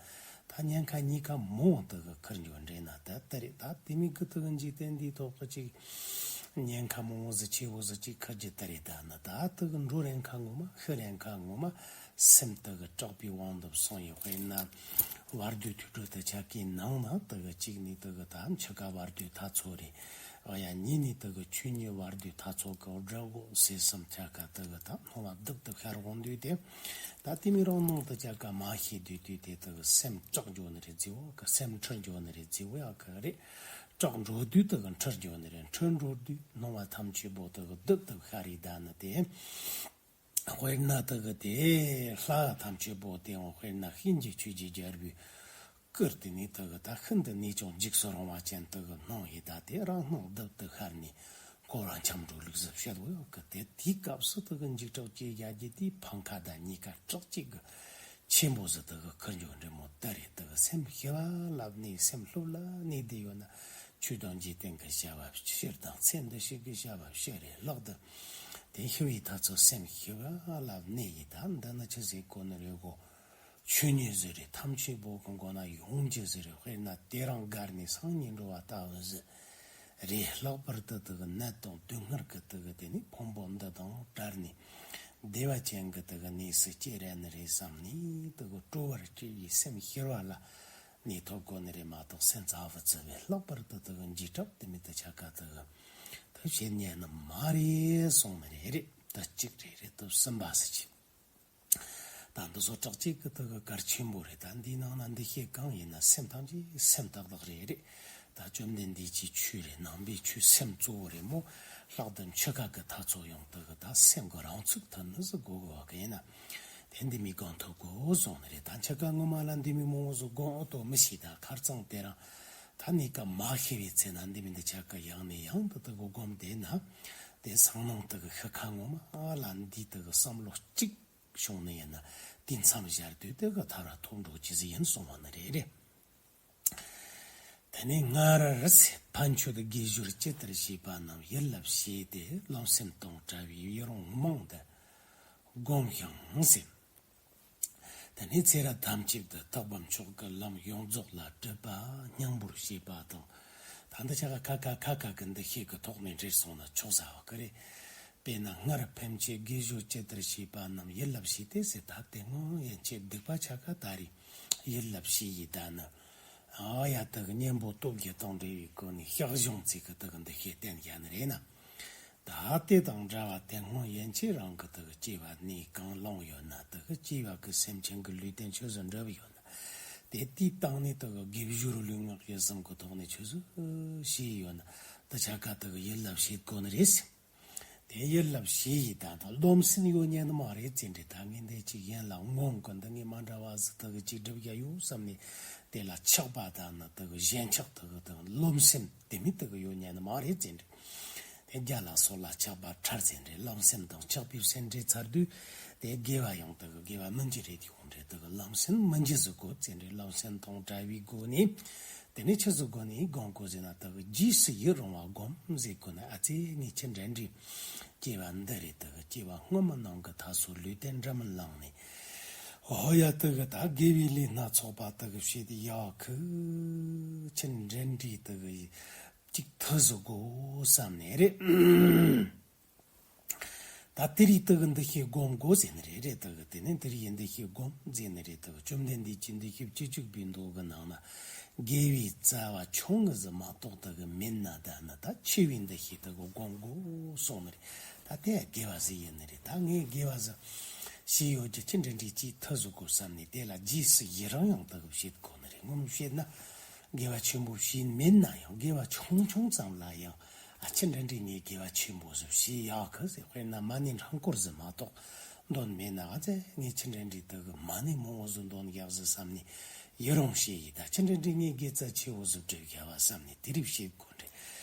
ད་ཉེན་ཁ་གཉིས་ཀ་མང་དེ་གི་ཁུར་འགྱོ་འདྲེ་ན། ད་དེ་རེད། ད་དེ་མོ་གི་དེ་གི་འཇིག་རྟེན་འདིའི་ཐོག་གི་ཅིག་ཉེན་ཁ་མང་བོ་ཟིག་ཆེ་བོ་ཟིག་ཅིག་ཁུར་རྒྱུ་དེ་རེད། ད་ན་ད་དེ་གི་འགྲོ་རན་ཁ་ངོ་མ་ཤི་རན་ཁ་ངོ་མ། སེམས་དེ་གི་སྐྲག་པའི་དབང་དུ་སོང་ཡི། དཔེར་ན་བར་དོའི་དུར་ཁྲོད་དེ་ཆ་གའི་ནང་ན་དེ་གི་གཅིག་ནས་དེ་གི་ད་འཆི་ཁ་བར་དོའི་ཐ་ཚོ་རེད། ཨ་ཡ་གཉིས་ནས་དེ་གི་ཆོས་ཉིད་བར་དོའི་ཐ་ཚོ་གི་དགྲ་བོ་ཟེར་གསུམ་ཆ་ག་དེ་གི་ད་སྣང་བ་རྡུལ་དུ་ཤར་འོང་དུས་དེ། ད་དེ་མོ་རང་སྣང་དེ་ཆ་ག་མ་ཤེས་དུས་དུས་དེ་དེ་གི་སེམས་སྐྲག་འགྱོ་ནི་རེད་ཟེར་བ་གི། སེམས་འཁྲུལ་འགྱོ་ནི་རེད་ཟེར་བ་ཡ་གི་རེད། སྐྲག་འགྲོ་དུས་དེ་གི་འཁྲུལ་འགྱོ་ནི་རེད། འཁྲུལ་འགྲོ་དུས་སྣང་བ་ཐམས་ཅད་པོ་དེ་གི་རྡུལ་དེ་ཤར་རེད། ད་ནི་དེ། དཔེར་ན་དེ་གི་དེ་ལྷ་ཐམས་ཅད་པོ་དེ་འོང་། དཔེར་ན་ཤིང་གི་ཆུ་གི་རྒྱལ་པོའི་སྐུར་དེ་ནི་དེ་གི་ད་ཤིན་ཏུ་ནས་ཀྱང་འཇིགས་སུ་རུང་བ་ཅན་དེ་གི་སྣང་ཡི། ད་དེ་རང་སྣང་རྡུལ་དེ་ཤར་ནས་འཁོར་བ་འཁྱམས་འགྲོ་ལུགས་ཟེར་བཤད་ཡོད་གི། དེ་དེའི་སྐབས་སུ་དེ་གི་འཇིགས་སྐྲག་ཅེས་བྱ་རྒྱུ་དེའི་ཕམ་ཁ་དང་གཉིས་ཀ་སྐྲག་ཅིག་གི་ཆེན་པོ་ཟིག་དེ་གི་ཁུར་འགྱོ་འདྲ་མོ་དེ་རེད། དེ་གི་སེམས་ཤི་བ་ལ་གནས། སེམས་ལྷོད་ལ་གནས་བསྡད་ཡོད་ན། ཆོས་དང་འཇིག་རྟེན་གྱི་བྱ་བ་སྤྱིར་དང་ཚེ་འདི་ཕྱི་གི་བྱ་བ་སྤྱིར་རེད། ལྷག་ཏུ་དེ་ཤི་བའི་ཐག་ཚོད་སེམས་ཤི་བ་ལ་གནས་ཡི། ད་འདི་ནི་ཆི་ཟིག་གོ་ནི་རེད་གོ། ཆོས་ཉིད་ཟིག་རེད། ཐམས་ཅད་པོ་གི་མགོ་ན་ཡོང་རྒྱུ་ཟིག་རེད། དཔེར་ན་དེ་རིང་སྒར་ནས་སང་ཉིན་འགྲོ་བ་ལྟ་བུ་ཟིག་རེད། ལྷག་པར་དུ་དེ་གི་ནད་དང་སྡུག་བསྔལ་གི་དེ་གི་དེ་ནི་ཕུང་པོ་འདི་དང་བྲལ་ནས་བདེ་བ་ཅན་གི་དེ་གི་གནས་སུ་སྐྱེ་རན་ནི་རེད་བསམ་ནས། དེ་གི་སྤྲོ་བར་སྐྱེ་ཡི་སེམས་ཤི་བ་ལ་གནས་ཐོབ་དགོས་ནི་རེད་མ་གཏོགས། སེམས་ཚ་བུ་ཚ་བས་ལྷག་པར་དུ་དེ་གི་འཇིགས་སྐྲག་དེ་མི་དེ་ཆ་ག་དེ་གི་དེ་བྱེད་ཉན་ནི་མ་རེད་གསུངས་ནི་རེད། རེད། དེ་གཅིག་རེད། རེད། དེ་གསུམ་པ་ཟེར་གྱི། ད་འདི་ཚོ་སྐྲག་ཅིག་གི་དེ་གི་གལ་ཆེན་པོ་རེད། ད་འདིའི་ནང་ན་འདི་བཤད་གང་ཡིན་ན་སེམས་ཐམས་ཅད་སེམས་ཏག་ཏག་རེད། རེད། ད་བཅོམ་ལྡན་འདས་ཀྱི་ཆོས་རེད། ནང་པའི་ཆོས་སེམས་གཙོ་བོ་རེད་མོ། ལྷག་ཏུ་འཆི་ཁ་གི་ཐག་ཚོད་ཡང་དེ་གི་ད་སེམས་གི་རང་ཚུགས་ཐུབ་ནི་ཟིག་དགོས་གི་བ་གི་ཡིན་ན། དེ་འདི་མི་སྒོམ་ཐུབ་དགོས་གསུངས་ནི་རེད། ད་འཆི་ཁ་སྔོན་མ་ལ་འདི་མི་མང་བོ་ཟིག་སྒོམ་ཨོ་ཏོ་མི་ཤེས། ད་ཁར་ཚང་དེ་རང་ད་གནས་སྐབས་མ་ཤི་བའི་ཚེ་ན་འདི་མི་འདི་ཆ་ག་ཡང་ནས་ཡང་དུ་དེ་གི་སྒོམ་བསྡད་ན། དེ་སང་ནང་དེ་གི་ཤི་ཁ་སྔོན་མ་ལ་འདི་དེ་གི་བསམ་བློ་གཅིག་བྱུང་ནི་ཡིན་ན། དེ་མཚམས་བཞག་དུས་དེ་གི་ཐར་ཐོབ་འགྲོ་རྒྱུ་ཟིག་ཡིན་གསུངས་པ་ནི་རེད། རེད། དེ་ནས་སྔར་ཕན་ཆོད་དགེ་སྦྱོར་ཇི་ལྟར་བྱས་པ་རྣམས་ཡིད་ལ་བྱས་ཏེ། རློམ་སེམས་དང་བྲལ་བའི་ཡུན་རིང་མང་དུ་བསྒོམ་ཞིང་ཟེར། དེ་ནས་ཚེ་རབས་ཐམས་ཅད་དུ་ཐེག་པ་མཆོག་གི་ལམ་ཡོངས་རྫོགས་ལ་སྒྲུབ་པ་སྙིང་པོར་བྱེད་པ་དང་། ད་འདི་ཆ་ག་ཁ་ཁ་ཁ་ཁ་གི་འདི་ཤེས་གི་ཐོག་ནས་འདྲེས་སོང་ན་ཆོག་ས་བ་གི་རེད། དཔེར་ན་སྔར་ཕན་ཆད་དགེ་སྦྱོར་ཇི་ལྟར་བྱས་པ་རྣམས་ཡིད་ལ་བྱས་ཏེ་ཟེར། ད་དེ་སྔོན་ཡན་ཆད་སྡིག་པ་ཆ་ག་ད་རེས་ཡིད་ལ་བྱས་ཡི། ད་ནི་ཨ་ཡ་དག་གཉེན་པོ་སྟོབས་ཀྱིས་དང་འབྲེལ་བའི་སྒོ་ནས་ཤག་གཞུང་ཚིག་གི་དག་འདི་ཤེས་བསྟན་རྒྱ་ནི་རེད་ན། ད་དེ་དང་འདྲ་བ་དེ་སྔོན་ཡན་ཆད་རང་གི་དག་སྐྱེ་བ་ནས་གང་བླངས་ཡོད་ན། དག་སྐྱེ་བ་གི་སེམས་ཅན་གྱི་ལུས་རྟེན་ཆོས་སུ་འགྲུབ་ཡོད་ན། དེ་དེའི་སྟེང་ནས་དག་དགེ་སྦྱོར་ལུས་ངག་ཡིད་གསུམ་གྱི་ཐོག་ནས་ཆོས་སུ་ཤེས་ཡོད་ན། དེ་ཆ་ག་དག་ཡིད་ལ་བྱེད་དགོས་ནི་རེད། དེ་ཡིད་ལ་བྱེད་ཡི། ད་ད་རློམ་སེམས་ཡོད་ཉན་ནི་མ་རེད་ཟེར་འདྲི། ད་ངས་འདི་ཅིག་ཡིན་ལ་ངོམ་གི་འདི་ངས་མ་འདྲ་བ་ཟིག་དག་ཅིག་སྒྲུབ་རྒྱ་ཡོད་བསམ་ནས། དེ་ལ་ཆགས་པ་དང་ནི་དག་ཞེན་ཆགས་དག་དང་རློམ་སེམས་དེ་མི་དག་ཡོད་ཉན་ནི་མ་རེད་ཟེར་འདྲི། དེ་རྒྱ་ལ་སོགས་ལ་ཆགས་པ་ཕྲར་ཟེར་འདྲི། རློམ་སེམས་དང་ཆགས་པའི་སེམས་འདྲེས་ཚར་དུས། དེ་དགེ་བ་ཡང་དག་དགེ་བ་མི་འགྱུར་རེད་ཡོང་འདྲི། དག་རློམ་སེམས་མི་འགྱུར་ཟིག་དགོས་ཟེར་འདྲི། རློམ་སེམས་དང་བྲལ་བའི་སྒོ་ནས། དེ་ནས་ཆི་ཟིག་སྒོ་ནས་སྒོམ་དགོས་ཟེར་ན། དག་རྗེས་སུ་ཡི་རང་བ་སྒོམ་ཟེར་དགོས་ན། ཨ་ཙི་ངས་ཆི་འདྲ་འདྲི། སྐྱེ་བ་འདི་རེད། དག་སྐྱེ་བ་སྔོན་མ་ནང་གི་ད་སོ་ལུས་རྟེན་འདྲ་མིན་བླངས་ནས། ཨོ་ཡ་དག་ད་དགེ་བའི་ལས་སྣ་ཚོགས་པ་དག་བྱེད་དེ་ཡག་གི། ཆི་འདྲ་འདྲི་དག་ཅིག་ཐུ་ཟིག་དགོས་བསམ་ནས་རེད། ད་དེ་རིགས་དག་གི་འདུ་ཤེས་སྒོམ་དགོས་ཟེར་ནི་རེད། རེད་དག་དེ་ནས་དེ་རིགས་ཡི་འདུ་ཤེས་སྒོམ་ཟེར་ནི་རེད། དག་བཅོམ་ལྡན་འདས་ཀྱི་འདུ་ཤེས་བཅུ་གཅིག་པའི་མདོ་གི་ནང་ན། དགེ་བའི་རྩ་བ་ཆུང་ངུ་ཟིག་མ་གཏོགས་དག་མེད་ན། ད་ནི་ད་ཆེ་བའི་འདུ་ཤེས་དག་སྒོམ་དགོས་གསུངས་ནི་རེད། ད་དེ་དགེ་བ་ཟིག་ཡིན་ནི་རེད། ད་ངས་དགེ་བ་ཟིག་ཤེས་ཡོད་ཀྱི་ཆི་འདྲ་འདྲ་ཅིག་ཐུ་ཟིག་དགོས་བསམ་ནས། དེ་ལ་རྗེས་སུ་ཡི་རང་ཡང་དག་བྱེད་དགོས་ནི་རེད། ངོ་མ་བཤད་ན། དགེ་བ་ཆེན་པོ་བྱས་མེད་ན་ཡང་དགེ་བ་ཆུང་ཆུང་ཙམ་ལ་ཡང་ཨ་ཆི་འདྲ་འདྲ་ངས་དགེ་བ་ཆེན་པོ་ཟིག་བྱས་ཡག་གི་ཟེར། དཔེར་ན་མ་ཎི་འཕྲང་སྐོར་ཟིག་མ་གཏོགས་འདོན་མེད་ན། ཨ་ཙི་ངས་ཆི་འདྲ་འདྲ་དག་གི་མ་ཎི་མང་བོ་ཟིག་འདོན་ཡག་ཟིག་བསམ་ནས་ཡི་རང་བྱས་ཡི། ད་ཆི་འདྲ་འདྲ་ངས་དགེ་རྩ་ཆེ་བོ་ཟིག་སྒྲུབ་ཡག་བ་བསམ་ནས་དེ་རིགས་བྱེད་དགོས་འདྲ།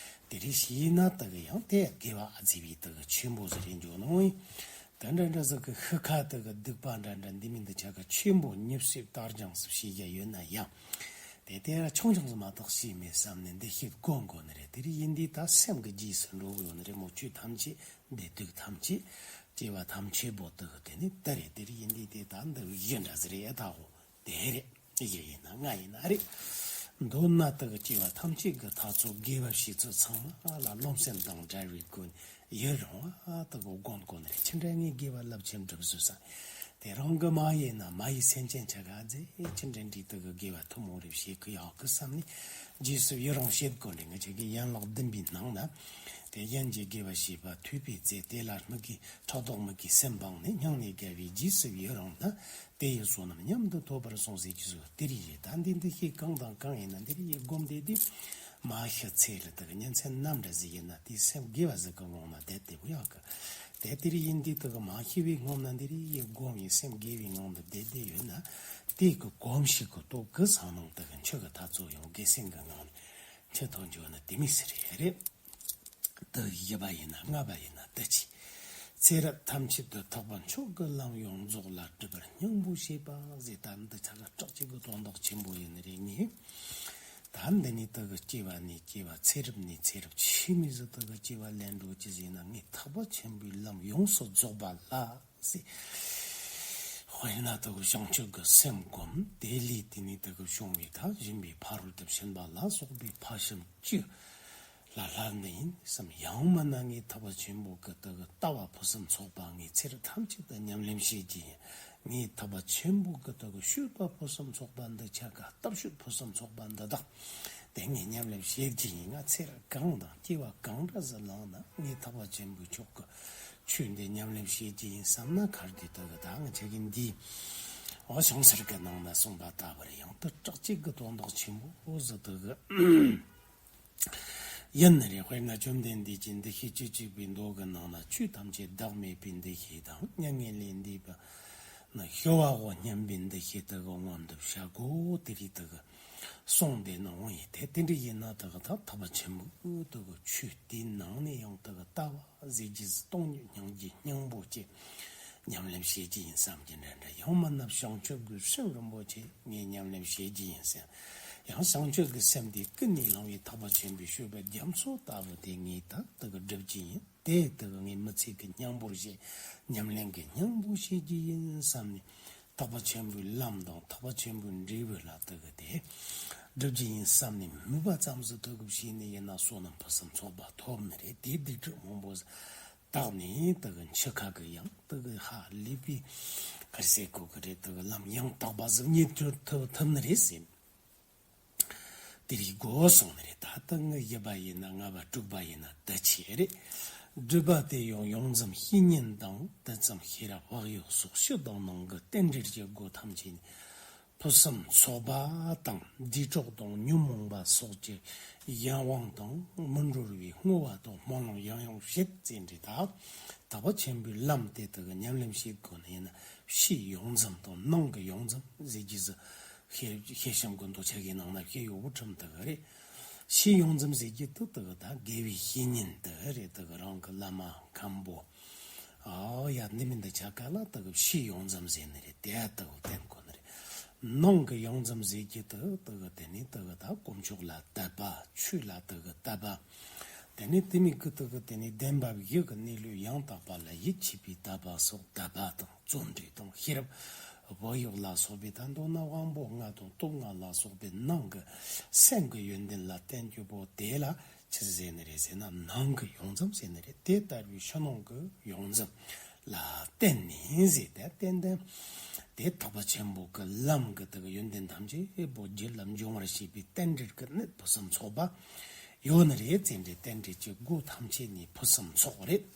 དེ་རིགས་བྱས་ན་དག་གི་ཡང་དེ་དགེ་བ་ཨ་ཙི་བའི་དག་གི་ཆེན་པོ་ཟིག་རེད་འཇོག་ནོ། ད་འདྲ་འདྲ་ཟིག་གི་ཤི་ཁ་དག་གི་སྡིག་པ་འདྲ་འདྲ་འདི་མིན་འདི་ཆ་ག་ཆེན་པོ་ཉེས་སྲིབ་བསྟར་སྦྱང་སྲིབ་བྱེད་རྒྱ་ཡོད་ན་ཡང་། དེ་དེ་ར་ཆུང་ཆུང་ཟིག་མ་གཏོགས་བྱས་མེད་བསམ་ནས་འདུ་ཤེས་སྒོམ་དགོས་ནི་རེད། དེ་རིགས་ཡིན་དུས་ད་སེམས་ཀྱི་རྗེས་སུ་འགྲོ་གི་ཡོད་ནི་རེད་མོ། ཆོས་ཐམས་ཅད་བདེ་སྡུག་ཐམས་ཅད་སྐྱེ་བ་ཐམས་ཅད་པོ་དག་དེ་ནི་དེ་རེད། དེ་རིགས་ཡིན་དུས་དེ་ད་འདི་གཞི་འདྲ་ཟིག་རེད་ད་གོ། དེ་རེད། གཞི་ཡིན་ན་ང་ཡིན་ན་རེད། མདོར་ན་དག་སྐྱེ་བ་ཐམས་ཅད་ཀྱི་ཐག་ཚོད་དགེ་བ་བྱེད་ཚུལ་ཚང་མ་ལ་རློམ་སེམས་དང་བྲལ་བའི་སྒོ་ནས་ཡི་རང་བ་དག་སྒོམ་དགོས་ནི་རེད། ཆི་འདྲ་ངས་དགེ་བ་རླབས་ཆེན་སྒྲུབ་ཟེར་ས། དེ་རང་གི་མ་ཡིན་ན་མ་ཡི་སེམས་ཅན་ཆ་ག་ཟེ་ཆི་འདྲ་འདྲ་དག་གི་དགེ་བ་ཐུན་མོང་རེ་བྱེད་གི་ཡག་གི་བསམ་ནས་རྗེས་སུ་ཡི་རང་བྱེད་དགོས་ནི་རེད། ང་ཅག་གི་ཡན་ལག་བདུན་པའི་ནང་ན། དེ་གཞན་གྱི་དགེ་བ་བྱེད་པ་ཐོས་པའི་ཚེ། དེ་ལ་དམིགས་གི་ཕྲག་དོག་དམིགས་གི་སེམས་སྤངས་ནས། སྙིང་ནས་དགེ་བའི་རྗེས་སུ་ཡི་རང་ན། དེ་ཡི་བསོད་ནམས་མཉམ་དུ་ཐོབ་པར་གསུངས་ཟེར་གྱི་སོ། དེ་རིགས་ཡི་ད་འདི་འདི་ཤེས་གང་དང་གང་ཡིན་ན་འདི་རིགས་ཡི་སྒོམ་བསྡད་དུས། མ་ཤི་ཚེ་ལ་དག་ཉིན་མཚན་ནམ་འདྲ་ཟིག་ཡིན་ན་དེའི་སེམས་དགེ་བ་ཟིག་གི་ངང་ན་བསྡད་དེ་བུ་ཡག་གི། དེ་དེ་རིགས་ཡིན་དུས་དག་མ་ཤི་བའི་སྔོན་ན་འདི་རིགས་ཡི་སྒོམ་ཡི་སེམས་དགེ་བའི་ངང་དུ་བསྡད་དེ་ཡོད་ན། དེ་གི་གོམས་གཤིས་གི་སྟོབས་གི་སང་ནང་དག་འཆི་གི་ཐག་ཚོད་ཡང་དགེ་སེམས་གི་ངང་ནས་འཆི་ཐོག་འཇོག་ན་དེ་མི་སྲིད་རེད། དུ་བཞི་པ་ཡིན་ན་ལྔ་པ་ཡིན་ན་དུ་ཆི། ཚེ་རབས་ཐམས་ཅད་དུ་ཐེག་པ་མཆོག་གི་ལམ་ཡོངས་རྫོགས་ལ་སྒྲུབ་པར་སྙིང་པོ་བྱེད་པ་ཟེར། ད་འདི་ཆ་ག་སྐྲག་ཅིག་གི་དོན་དག་ཆེན་པོ་ཡིན་ནི་རེད་ངེས། ད་འདི་ནི་དུ་གི་སྐྱེ་བ་ནས་སྐྱེ་བ་ཚེ་རབས་ནས་ཚེ་རབས་ཆི་མི་ཟིག་དུ་གི་སྐྱེ་བ་ལེན་འགྲོ་ཅི་ཟེར་ན་ངས་ཐེག་པ་ཆེན་པོའི་ལམ་ཡོངས་སུ་རྫོགས་པ་ལ་ཟེར། དཔེར་ན་དུ་གི་བྱང་ཆུབ་ཀྱི་སེམས་སྒོམ་དེ་ལས་དེ་ནས་དུ་གི་བྱུང་བའི་ད་སྦྱིན་པའི་ཕ་རོལ་ཏུ་ཕྱིན་པ་ལ་སོགས་པའི་ཕ་ཤུལ་བཅུ་ལ་ལྷར་འདི་ཡིན་བསམ། ཡང་མིན་ན་ངས་ཐེག་པ་ཆེན་པོ་གི་དུ་གི་ལྟ་བ་ཕུན་སུམ་ཚོགས་པ་ངས་ཚེ་རབས་ཐམས་ཅད་དུ་ཉམས་ལེན་བྱེད་ཀྱི་ཡིན། ངས་ཐེག་པ་ཆེན་པོ་གི་དུ་གི་སྤྱོད་པ་ཕུན་སུམ་ཚོགས་པ་འདི་ཆ་ག་ལྟ་སྤྱོད་ཕུན་སུམ་ཚོགས་པ་འདི་དག་དེ་ངས་ཉམས་ལེན་བྱེད་ཀྱི་ཡིན། ང་ཚེ་རབས་གང་དང་སྐྱེ་བ་གང་འདྲ་ཟིག་བླངས་ན་ངས་ཐེག་པ་ཆེན་པོའི་ཆོས་ཀྱི་ཆོས་འདི་ཉམས་ལེན་བྱེད་ཀྱི་ཡིན་བསམ་ན་ག་རེ་དེ་དུ་གི་ད་ང་ཆ་གི་འདི་འོ་བྱང་ཤར་གི་ནང་ན་གསུངས་པ་ལྟ་བུར་ཡང་དུ་སྐྲག་ཅིག་གི་དོན་དག་ཆེན་པོ་ཟིག་དུ་གི་ཡིན་ནི་རེད། དཔེར་ན་བཅོམ་ལྡན་འདས་ཀྱིས་འདུ་ཤེས་བཅུ་གཅིག་པའི་མདོ་གི་ནང་ན་ཆོས་ཐམས་ཅད་བདག་མེད་པའི་འདུ་ཤེས་དང་མྱ་ངན་ལས་འདས་པ་ན་སྐྱོ་བའོ་སྙམ་པའི་འདུ་ཤེས་དུ་གི་མངོན་དུ་བྱ་དགོས་དེ་རིགས་དུ་གི་གསུངས་ཏེ་ནོ་ཡིན་ཏེ། དེ་འདྲ་ཡིན་ན་དུ་གི་ད་ཐེག་པ་ཆེན་པོ་དུ་གི་ཆོས་དེའི་ནང་ནས་ཡང་དུ་གི་ལྟ་བ་ཟེར་རྒྱུ་སྟོང་ཉིད་སྙིང་རྗེ་སྙིང་པོ་ཅན་ཉམས་ལེན་བྱེད་ཀྱི་ཡིན་བསམ་གྱི་འདྲ་འདྲ། ཡང་མིན་ན་བྱང་ཆུབ་ཀྱི་སེམས་རིན་པོ་ཆེ་ངས་ཉམས་ལེན་བྱེད་ཀྱི་ཡིན་ཟེར། ཡང་བྱང་ཆུབ་ཀྱི་སེམས་དེ་ཀུན་ནས་བསླངས་པའི་ཐེག་པ་ཆེན་པོའི་སྤྱོད་པ་རྒྱ་མཚོ་ལྟ་བུ་དེ་ངས་ད་དུ་གི་སྒྲུབ་ཀྱི་ཡིན། དེ་དུ་གི་ངས་མི་ཚེ་གི་སྙིང་པོར་བྱེད། ཉམས་ལེན་གྱི་སྙིང་པོ་བྱེད་ཀྱི་ཡིན་བསམ་ནས། ཐེག་པ་ཆེན་པོའི་ལམ་དང་ཐེག་པ་ཆེན་པོའི་འབྲས་བུ་ལ་དུ་གི་དེ་སྒྲུབ་ཀྱི་ཡིན་བསམ་ནས་མོས་པ་ཙམ་ཟིག་དུ་གི་བྱས་ནས་ཡིན་ན་བསོད་ནམས་ཕུན་སུམ་ཚོགས་པ་ཐོབ་ནི་རེད། དེ་སྡིག་སྒྲིབ་མང་པོ་ཟིག་དག་ནས་དུ་གི་འཆི་ཁ་གི་ཡང་དུ་གི་ཧ་ལས་པའི་གར་སའི་གོ་གི་རེད། དུ་གི་ལམ་ཡང་དག་པ་ཟིག་རྙེད་ཐུབ་ཐུབ་ནི་རེད་ཟེར། དེ་རིགས་དགོས་གསུངས་ནི་རེད། ད་ལྟ་ངའི་བཞི་པ་ཡིན་ན་ལྔ་པ་དྲུག་པ་ཡིན་ན་དུ་ཆི་རེད། སྒྲུབ་པ་དེ་ཡང་ཡོངས་འཛོམས་བཤེས་གཉེན་དང་དུས་མཚམས་ཤེས་རབ་བག་ཡོད་སོགས་ཕྱི་དང་ནང་གི་རྟེན་འབྲེལ་གྱི་སྒོ་ཐམས་ཅད་ནས་ཕུན་སུམ་ཚོགས་པ་དང་བདེ་གྲོགས་དང་ཉོན་མོངས་པ་སོགས་ཀྱི་གཞན་དབང་དང་མི་འགྲོ་བའི་བསྔོ་བ་དང་སྨོན་ལམ་ཡང་ཡང་བྱེད་ཅེས་འདྲི་ད། ཐེག་པ་ཆེན་པོའི་ལམ་དེ་དག་གི་ཉམས་ལེན་བྱེད་དགོས་ནི་ཡིན་ན་ཕྱི་ཡོངས་འཛོམས་དང་ནང་གི་ཡོངས་འཛོམས་ཟེར་རྒྱུ་ཟིག་ཤེས་ཤེས་བྱམས་ཀུན་ཏུ་ཆ་གི་ནང་ན་ཤེས་ཡོན་དབུ་ཁྲིམས་དག་རེད། ཕྱི་ཡོངས་འཛོམས་ཟེར་རྒྱུ་དེ་དག་ད་དགེ་བའི་བཤེས་གཉེན་དག་རེད། དག་རང་གི་བླ་མ་མཁན་པོ་ཨ་ཡ་འདི་མིན་འདི་ཆ་ག་ལ་དག་ཕྱི་ཡོངས་འཛོམས་ཟེར་ནི་རེད། དེ་དག་བསྟེན་དགོས་ནི་རེད། ནང་གི་ཡོངས་འཛོམས་ཟེར་རྒྱུ་དེ་དག་དེ་ནི་དག་ད་དཀོན་མཆོག་ལ་དད་པ་ཆོས་ལ་དག་དད་པ། དེ་ནས་དེ་མིན་གྱི་དུ་གི་དེ་ནས་བདེན་པ་བཞི་གི་གནས་ལུགས་ཡང་དག་པ་ལ་ཡིད་ཆེས་པའི་དད་པ་སོགས་དད་པ་དང་བརྩོན་འགྲུས་དང་ཤེས་རབ་བག་ཡོད་ལ་སོགས་པའི་ད་མདོར་ན་དབང་པོ་ལྔ་དང་སྟོབས་ལྔ་ལ་སོགས་པའི་ནང་གི་སེམས་ཀྱི་ཡོན་ཏན་ལ་བརྟེན་རྒྱུ་པོ་དེ་ལ་ཆི་ཟེར་ནི་རེད་ཟེར་ན་ནང་གི་ཡོངས་འཛོམས་ཟེར་ནི་རེད། དེ་ལྟ་བུའི་ཕྱི་ནང་གི་ཡོངས་འཛོམས་ལ་བརྟེན་ནས་ཟེར་ཏེ་བརྟེན་ཏེ་དེ་ཐེག་པ་ཆེན་པོ་གི་ལམ་གི་དུ་གི་ཡོན་ཏན་ཐམས་ཅད་པོ་རྒྱུད་ལ་འབྱུང་བར་བྱེད་པའི་རྟེན་འབྲེལ་གྱི་གནད་ཕུན་སུམ་ཚོགས་པ། ཡོད་ནི་རེད་ཟེར་འདྲའི་རྟེན་འབྲེལ་གྱི་སྒོ་ཐམས་ཅད་ནས་ཕུན་སུམ་ཚོགས་རེད།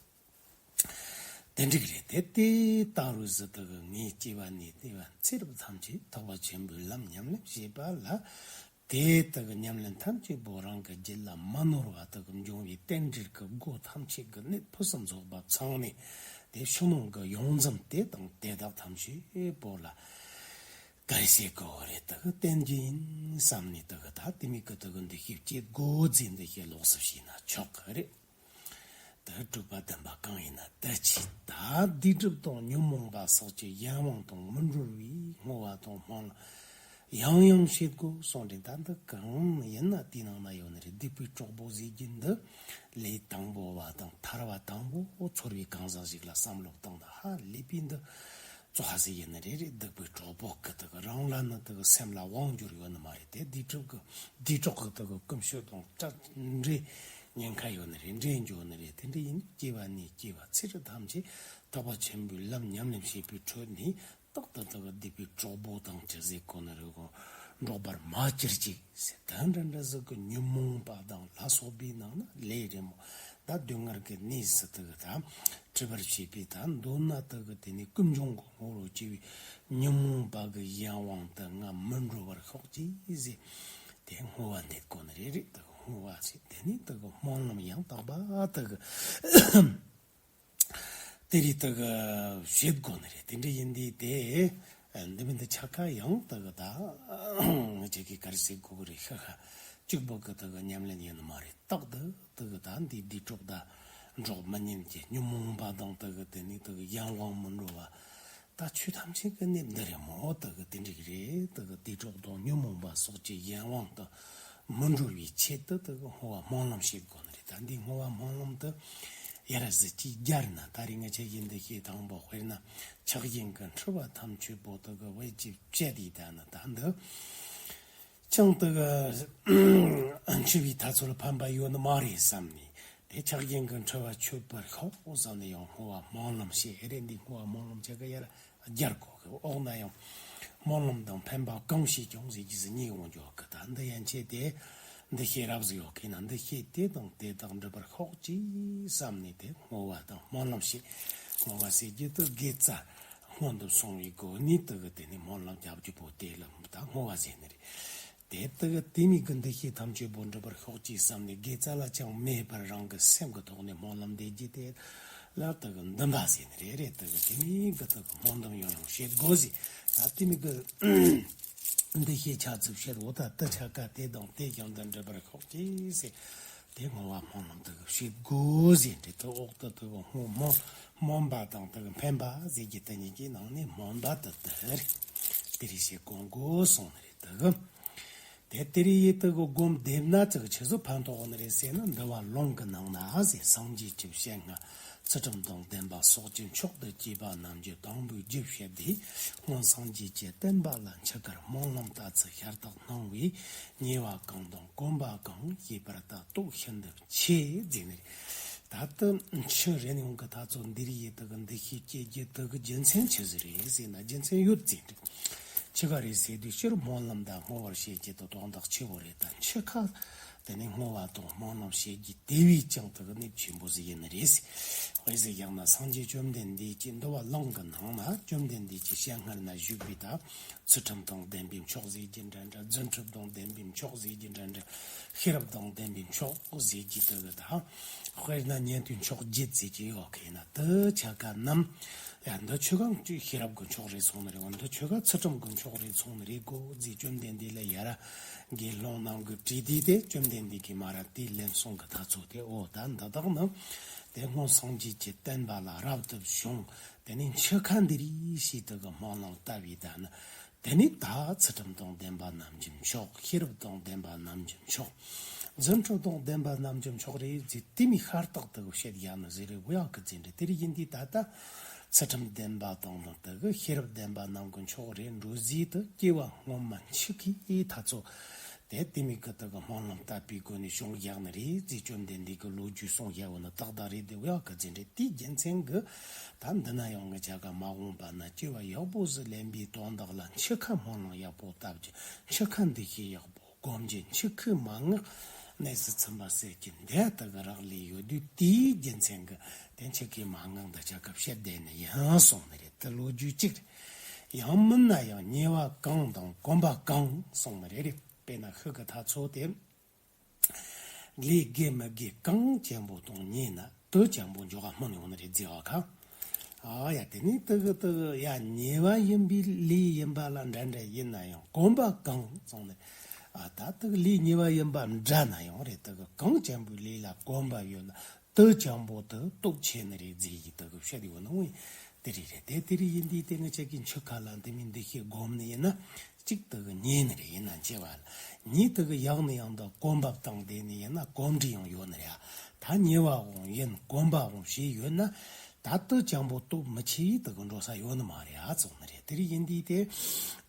དེ་འགྲིག་རེད་དེ། དེ་ལྟ་རུ་ཟི་དུ་གི་ངའི་སྐྱེ་བ་ནས་སྐྱེ་བ་ཚེ་རབས་ཐམས་ཅད་ཐེག་པ་ཆེན་པོའི་ལམ་ཉམས་ལེན་བྱེད་པ་ལ། དེ་དུ་གི་ཉམས་ལེན་ཐམས་ཅད་པོ་རང་གི་རྒྱུད་ལ་མ་ནོར་བ་དུ་གི་འབྱུང་བའི་རྟེན་འབྲེལ་གྱི་སྒོ་ཐམས་ཅད་ཀྱི་གནད་ཕུན་སུམ་ཚོགས་པ་ཚང་ནས་དེ་ཕྱི་ནང་གི་ཡོངས་འཛོམས་དེ་དང་དེ་དག་ཐམས་ཅད་པོ་ལ། གལ་སྲིད་གོ་རེ་དག་བསྟན་རྒྱུ་ཡིན་བསམ་ནས་དག་ད་དེ་མིན་གི་དག་འདི་ཤེས་བྱེད་དགོས་རྫས་འདི་ཤེས་ལོགས་སུ་ཤེས་ན་ཆོག་གི་རེད། དག་སྒྲུབ་པ་བདེན་པ་གང་ཡིན་ན་དག་ཆེས་ད་སྡིག་སྒྲིབ་དང་ཉོན་མོངས་པ་སོགས་ཀྱི་གཞན་དབང་དང་མི་འགྲོ་བའི་བསྔོ་བ་དང་སྨོན་ལམ་ཡང་ཡང་བྱེད་དགོས་གསུངས་རེད། ད་འདི་གང་ཡིན་ན་དེའི་ནང་ན་ཡོད་ནི་རེད། སྡིག་པའི་གྲོགས་པོ་ཟེར་རྒྱུ་འདི་ལས་དང་པོ་བ་དང་ཐར་བ་དང་པོ་ཚོར་བའི་གང་ཟག་ཞིག་ལ་བསམ་བློ་བཏང་ན་ཧ་ལས་པའི་འདི། བཙོག་ཧ་ཟིག་ཡིན་ནི་རེད་རེད། སྡིག་པའི་གྲོགས་པོ་གི་དག་རང་ལ་ནི་དག་སེམས་ལ་དབང་འབྱོར་ཡོད་ནི་མ་རེད་དེ། སྡིག་གྲོགས་གི་སྡིག་གྲོགས་གི་དག་ཀུན་སྤྱོད་དང་སྐྲག་འདྲེ་ཉེན་ཁ་ཡོད་ནི་རེད། འདྲེ་འགྱོ་ནི་རེད། དེ་འདྲ་ཡིན་སྐྱེ་བ་ནས་སྐྱེ་བ་ཚེ་རབས་ཐམས་ཅད་ཐེག་པ་ཆེན་པོའི་ལམ་ཉམས་ལེན་བྱེད་པའི་ཁྲོད་ནས་རྟག་ཏུ་དག་སྡིག་པའི་གྲོགས་པོ་དང་ཅི་ཟེར་གོ་ནི་རེད་གོ་འགྲོགས་པར་མ་གྱུར་ཅིག་ཟེར། ད་འདྲ་འདྲ་ཟིག་གི་ཉོན་མོངས་པ་དང་ལ་སོགས་པའི་ནང་ན་ལས་རེ་མོ་ད་སྡུག་བསྔལ་གྱི་གནས་སུ་དག་ད་འཁྲིད་པར་བྱེད་པའི་ད་མདོར་ན་དག་གི་དེ་ནས་ཀུན་འབྱུང་གི་ངོ་བོར་སྐྱེ་བའི་ཉོན་མོངས་པ་གི་གཞན་དབང་དུ་ང་མི་འགྲོ་བར་ཤོག་ཅིག་ཟེར་དེ་བསྔོ་བ་འདེབས་དགོས་ནི་རེད་རེད། དག་ བསྔོ་བ་ཞེས་དེ་ནི་དེ་གི་སྨོན་ལམ་ཡང་དག་པ་དེ་གི་དེ་རིགས་དེ་གི་བྱེད་དགོས་ནི་རེད། དེ་འདྲ་ཡིན་དུས་དེ་འདི་མིན་དེ་ཆ་ཁ་ཡང་དེ་གི་ད་ང་ཅག་གི་ག་རེ་ཟེར་དགོས་གི་རེད། ཤ་ཤ་གཅིག་པོ་གི་དེ་གི་ཉམས་ལེན་ཡིན་ནི་མ་རེད། རྟག་ཏུ་དེ་གི་ད་འདི་སྡིག་གྲོགས་དང་འགྲོགས་མི་ཉན་གྱི་ཉོན་མོངས་པ་དང་དེ་གི་དེ་ནི་དེ་གི་གཞན་དབང་མི་འགྲོ་བ། ད་ཆོས་ཐམས་ཅད་ཀྱི་གནས་འདི་རེད་མོ། དེ་གི་དེ་འགྲིག་རེད། དེ་གི་སྡིག་གྲོགས་དང་ཉོན་མོངས་པ་སོགས་ཀྱི་གཞན་དབང་དུ་མི་འགྲོ་བའི་ཆེད་དུ་དེ་གི་བསྔོ་བ་སྨོན་ལམ་བྱེད་དགོས་ནི་རེད། ད་འདི་བསྔོ་བ་སྨོན་ལམ་དེ་ཡར་ཟིག་ཅིག་སྦྱར་ན། ད་རེས་ང་ཅག་གིས་འདི་ཤེས་དང་པོ་དཔེར་ན་ཕྱག་གཞན་གྱི་འཁྲི་བ་ཐམས་ཅད་པོ་དེ་གི་བེད་ཀྱི་བཅད་དེ་ད་ནི་ད་འདི་ཅང་དེ་གི་འཆི་བའི་ཐ་ཚོ་ལ་ཕན་པ་ཡོད་ནི་མ་རེད་བསམ་ནས། དེ་ཕྱག་གཞན་གྱི་འཁྲི་བ་ཆོད་པར་ཤོག་བསམ་ནས་ཡང་བསྔོ་བ་སྨོན་ལམ་བྱེད། ཨེ་རེད། འདི་བསྔོ་བ་སྨོན་ལམ་བྱེད་གི་ཡར་སྦྱར་དགོས་གི། འོག་ན་ཡང་སྨོན་ལམ་དང་ཕན་པ་གང་ཞིག་ཀྱང་ཟེར་གྱི་ཟིག་གཉིས་འོང་འཇོག་གི། ད་འདི་ཡན་ཆད་དེ་འདི་ཤེས་རབ་ཟིག་ཡོད་གི་ན། འདི་ཤེས་དེ་དང་དེ་དག་འགྲུབ་པར་ཤོག་ཅིག་བསམ་ནས་དེ་བསྔོ་བ་དང་སྨོན་ལམ་བྱེད། བསྔོ་བ་ཟེར་གྱི་དེ་དགེ་རྩ་སྔོན་དུ་སོང་བའི་སྒོ་ནས་དེ་གི་དེ་ནས་སྨོན་ལམ་རྒྱབ་རྒྱུ་པོ་དེ་ལ་ད་བསྔོ་བ་ཟེར་ནི་རེད། དེ་ལྟ་གི་དེ་མིན་གྱི་འདུ་ཤེས་ཐམས་ཅད་པོ་འགྲུབ་པར་ཤོག་ཅེས་བསམ་ནས་དགེ་རྩ་ལ་ཅང་མེད་པར་རང་གི་སེམས་ཀྱི་ཐོག་ནས་སྨོན་ལམ་འདེབས་རྒྱུ་དེ་ལ་དེ་གི་འདུན་པ་ཟེར་ནི་རེད། རེད། དེ་གི་དེ་མིན་གྱི་དེ་གི་སྨོན་འདུན་ཡང་ཡང་བྱེད་དགོས་ཟེར། ད་དེ་མིན་གྱི་འདུ་ཤེས་ཆ་ཚུགས་བཤད་འོ། ད་དེ་ཆ་ག་དེ་དང་དེ་ཀྱང་འདི་འགྲུབ་པར་ཤོག་ཅེས་ཟེར། དེ་བསྔོ་བ་སྨོན་ལམ་དེ་གི་བྱེད་དགོས་ཟེར། འདི་དེ་འོག་ཏུ་དེ་གི་སྨོན་སྨོན་སྨོན་པ་དང་དེ་གི་ཕན་པ་ཟེར་གྱི་དེ་གཉིས་ཀྱི་ནང་ནས་སྨོན་པ་དེ་དེ་རེད། དེ་རེད་ཞེས་གོང་གོ་སོང་ནི་རེད། དེ་གི་དེ་དེ་རིགས་ཡིད་དུ་གི་སྒོམ་བསྡེབས་ན་ཅིག་ཆི་ཟིག་ཕན་ཐོགས་ནི་རེད་ཟེར་ན། འདུལ་བ་ལུང་གི་ནང་ན་ཟེར། སངས་རྒྱས་ཀྱི་སྤྱན་སྔར་ཚུལ་ཁྲིམས་དང་ལྡན་པ་སོགས་ཀྱི་མཆོག་ཏུ་གྱུར་པ་རྣམས་ཀྱི་དང་པོའི་རྒྱུད་བཤད་དེ། སྔོན་སངས་རྒྱས་ཀྱི་བསྟན་པ་ལ་འཆི་ཁར་སྨོན་ལམ་ལྟ་ཚུལ་ཤ་སྟག་སྣང་བས། ཉེས་པ་གང་དང་གོམས་པ་གང་ཞེས་པར་ལྟ་རྟོག་ཤིན་ཏུ་ཆེ་ཟེར་ནི་རེད། ད་ལྟ་ཆི་རེ་ནས་ཡོང་གི་ད་ཚོ་འདི་རིགས་ཡིད་དུ་གི་འདུ་ཤེས་སྐྱེ་རྒྱུ་དེ་གི་རྒྱུ་མཚན་ཆི་ཟིག་རེད་ཟེར་ན། རྒྱུ་མཚན་ཡོད་ཟེར་འདུག་ཆི་ག་རེད་ཟེར་དུས་སྤྱིར་སྨོན་ལམ་དང་བསྔོ་བར་བྱེད་ཀྱི་དོན་དག་ཆེ་བོ་རེད། ད་འཆི་ཁ་དེ་ནས་བསྔོ་བ་དང་སྨོན་ལམ་བྱེད་རྒྱུ་དེ་བས་ཀྱང་དེ་གི་གནད་ཆེན་པོ་ཟིག་ཡིན་ནི་རེད་ཟེར། དཔེ་ཟིག་བཞག་ན་སངས་རྒྱས་བཅོམ་ལྡན་འདས་ཀྱི་འདུལ་བ་ལུང་གི་ནང་ན་བཅོམ་ལྡན་འདས་ཀྱི་སྤྱན་སྔར་ན་བཞུགས་པའི་ད་ཚུལ་ཁྲིམས་དང་ལྡན་པའི་མཆོག་ཟེར་རྒྱུ་འདྲ་འདྲ། རྫུ་འཕྲུལ་དང་ལྡན་པའི་མཆོག་ཟེར་རྒྱུ་འདྲ་འདྲ། ཤེས་རབ་དང་ལྡན་པའི་མཆོག་ཟེར་གྱི་དེ་གི་ད། དཔེར་ན་ཉན་ཐོས་མཆོག་བརྒྱད་ཟེར་གྱི་ཡོད་གི་ན། དེ་ཆ་ག་རྣམས་ཡ་འདི་ཆོ་ག་ཤེས་རབ་ཀྱི་མཆོག་རེད་སོང་ནི་རེད་བ། འདི་ཆོ་ག་ཚུལ་ཁྲིམས་ཀྱི་མཆོག་རེད་སོང་ནི་རེད་གོ་ཟེར། བཅོམ་ལྡན་འདས་ལ་ཡ་ར་དགེ་སློང་རྣམས་ཀྱིས་དྲིས་དུས་དེ་བཅོམ་ལྡན་འདས་ཀྱིས་མ་ར་དེ་ལན་གསུང་གི་ད་ཚོ་དེ། འོ་ད་འདི་དག་ནི་དེ་སྔོན་སངས་རྒྱས་ཀྱི་བསྟན་པ་ལ་རབ་ཏུ་བྱུང་། དེ་ནས་འཆི་ཁ་འདི་རིགས་ཤིག་དེ་གི་སྨོན་ལམ་བཏབ་པའི་ད་ནི། དེ་ནས་ད་ཚུལ་ཁྲིམས་དང་ལྡན་པ་རྣམས་ཀྱི་མཆོག་ཤེས་རབ་དང་ལྡན་པ་རྣམས་ཀྱི་མཆོག་རྫུ་འཕྲུལ་དང་ལྡན་པ་རྣམས་ཀྱི་མཆོག་རེད་ཟེར། དེ་མིན་ཤ་སྟག་དེ་གི་བཤད་ཡ་ནི་ཟེར་རེད་བུ་ཡག་གི་ཟེར་འདྲ། དེ་རིགས་ཡིན་དུས་ད་ལྟ་ཚུལ་ཁྲིམས་ལྡན་པ་དང་དེ་གི་ཤེས་རབ་ལྡན་པ་རྣམས་ཀྱི་མཆོག་རེད་འགྲོ་ཟེར་དུས་སྐྱེ་བ་སྔོན་མ་འཆི་ཁའི་ཐ་ཚོ་དེ་དེ་མིན་གི་དེ་གི་སྨོན་ལམ་བཏབ་པའི་སྒོ་ནས་བྱུང་ཡག་ནི་རེད་ཟེར། བཅོམ་ལྡན་འདས་ཀྱི་ལོ་རྒྱུས་གསུངས་ཡ་བོ་ནི་ཏག་ཏག་རེད་དེ་བུ་ཡག་གི་ཟེར་འདྲ། དེའི་རྒྱུ་མཚན་གི་ད་འདི་ན་ཡང་ངི་ཆ་ག་མ་འོངས་པ་ན་སྐྱེ་བ་ཡག་པོ་ཟིག་ལེན་པའི་དོན་དག་ལ་འཆི་ཁ་སྨོན་ལམ་ཡག་པོ་བཏབ་རྒྱུ། འཆི་ཁ་འདུ་ཤེས་ཡག་པོ་སྒོམ་རྒྱུ། འཆི་ཁའི་མན་ངག་གནས་སུ་ཚུད་པ་ཟེར་གྱི་འདི་ལྟ་གི་རག་ལས་ཡོད་དུས། དེའི་རྒྱུ་མཚན་གི་དེ་འཆི་ཁའི་མན་ངག་འདི་ཆ་ག་བཤད་བསྡད་ནི་ཡིན་གསུངས་ནི་རེད། དེ་ལོ་རྒྱུས་གཅིག་རེད། ཡང་མིན་ན་ཡང་ཉེས་པ་གང་དང་གོམས་པ་གང་གསུངས་ནི་རེད། རེད། དཔེར་ན་ཤུགས་ཀྱི་ཐ་ཚོ་དེ། ལས་དགེ་མི་དགེ་གང་ཅན་པོ་དང་ཉེས་ན་དེ་ཅན་པོ་འཇོག་ག་སྨོན་ཡོང་ནི་རེད་ཟེར་བ་ཁ། ཨ་ཡ་དེ་ནི་དེ་གི་དེ་གི་ཡ་ཉེས་པ་ཡིན་པའི་ལས་ཡིན་པ་ལ་འདྲ་འདྲ་ཡིན་ན་ཡང་གོམས་པ་གང་སོང་ནས། ཨ་ད་དེ་གི་ལས་ཉེས་པ་ཡིན་པ་འདྲ་ན་ཡང་རེད། དེ་གི་གང་ཅན་པོའི་ལས་ལ་གོམས་པ་ཡོད་ན་དེ་ཅན་པོ་དེ་སྟོབས་ཆེ་ནི་རེད་ཟེར་གྱི་དེ་གི་བཤད་ཡོད་ནོ། དེ་རེད་རེད། དེ་དེ་རེད་ཡིན་དུས་དེ་ངི་ཆ་གི་འཆི་ཁ་ལ་འདི་མིན་འདི་ཤེས་སྒོམ་ནི་ཡིན་ན། གཅིག་དེ་གི་ཉེས་ནི་རེད། ཡིན་ན་འཆི་བ་ལ་ཉེས། དེ་གི་ཡག་ནི་ཡང་དེ་གོམས་པ་བཏང་བསྡད་ནི་ཡིན་ན་གོམས་འདྲིས་ཡང་ཡོད་ནི་རེད། ད་ཉེས་པ་འོང་ཡིན་གོམས་པ་འོང་བྱས་ཡོད་ན་ད་དེ་ཅན་པོ་སྟོབས་མི་ཆེ་བའི་དེ་གི་འགྲོ་ས་ཡོད་ནི་མ་རེད་ཨ་ཙོག་ནི་རེད། དེ་རེད་ཡིན་དུས་དེ་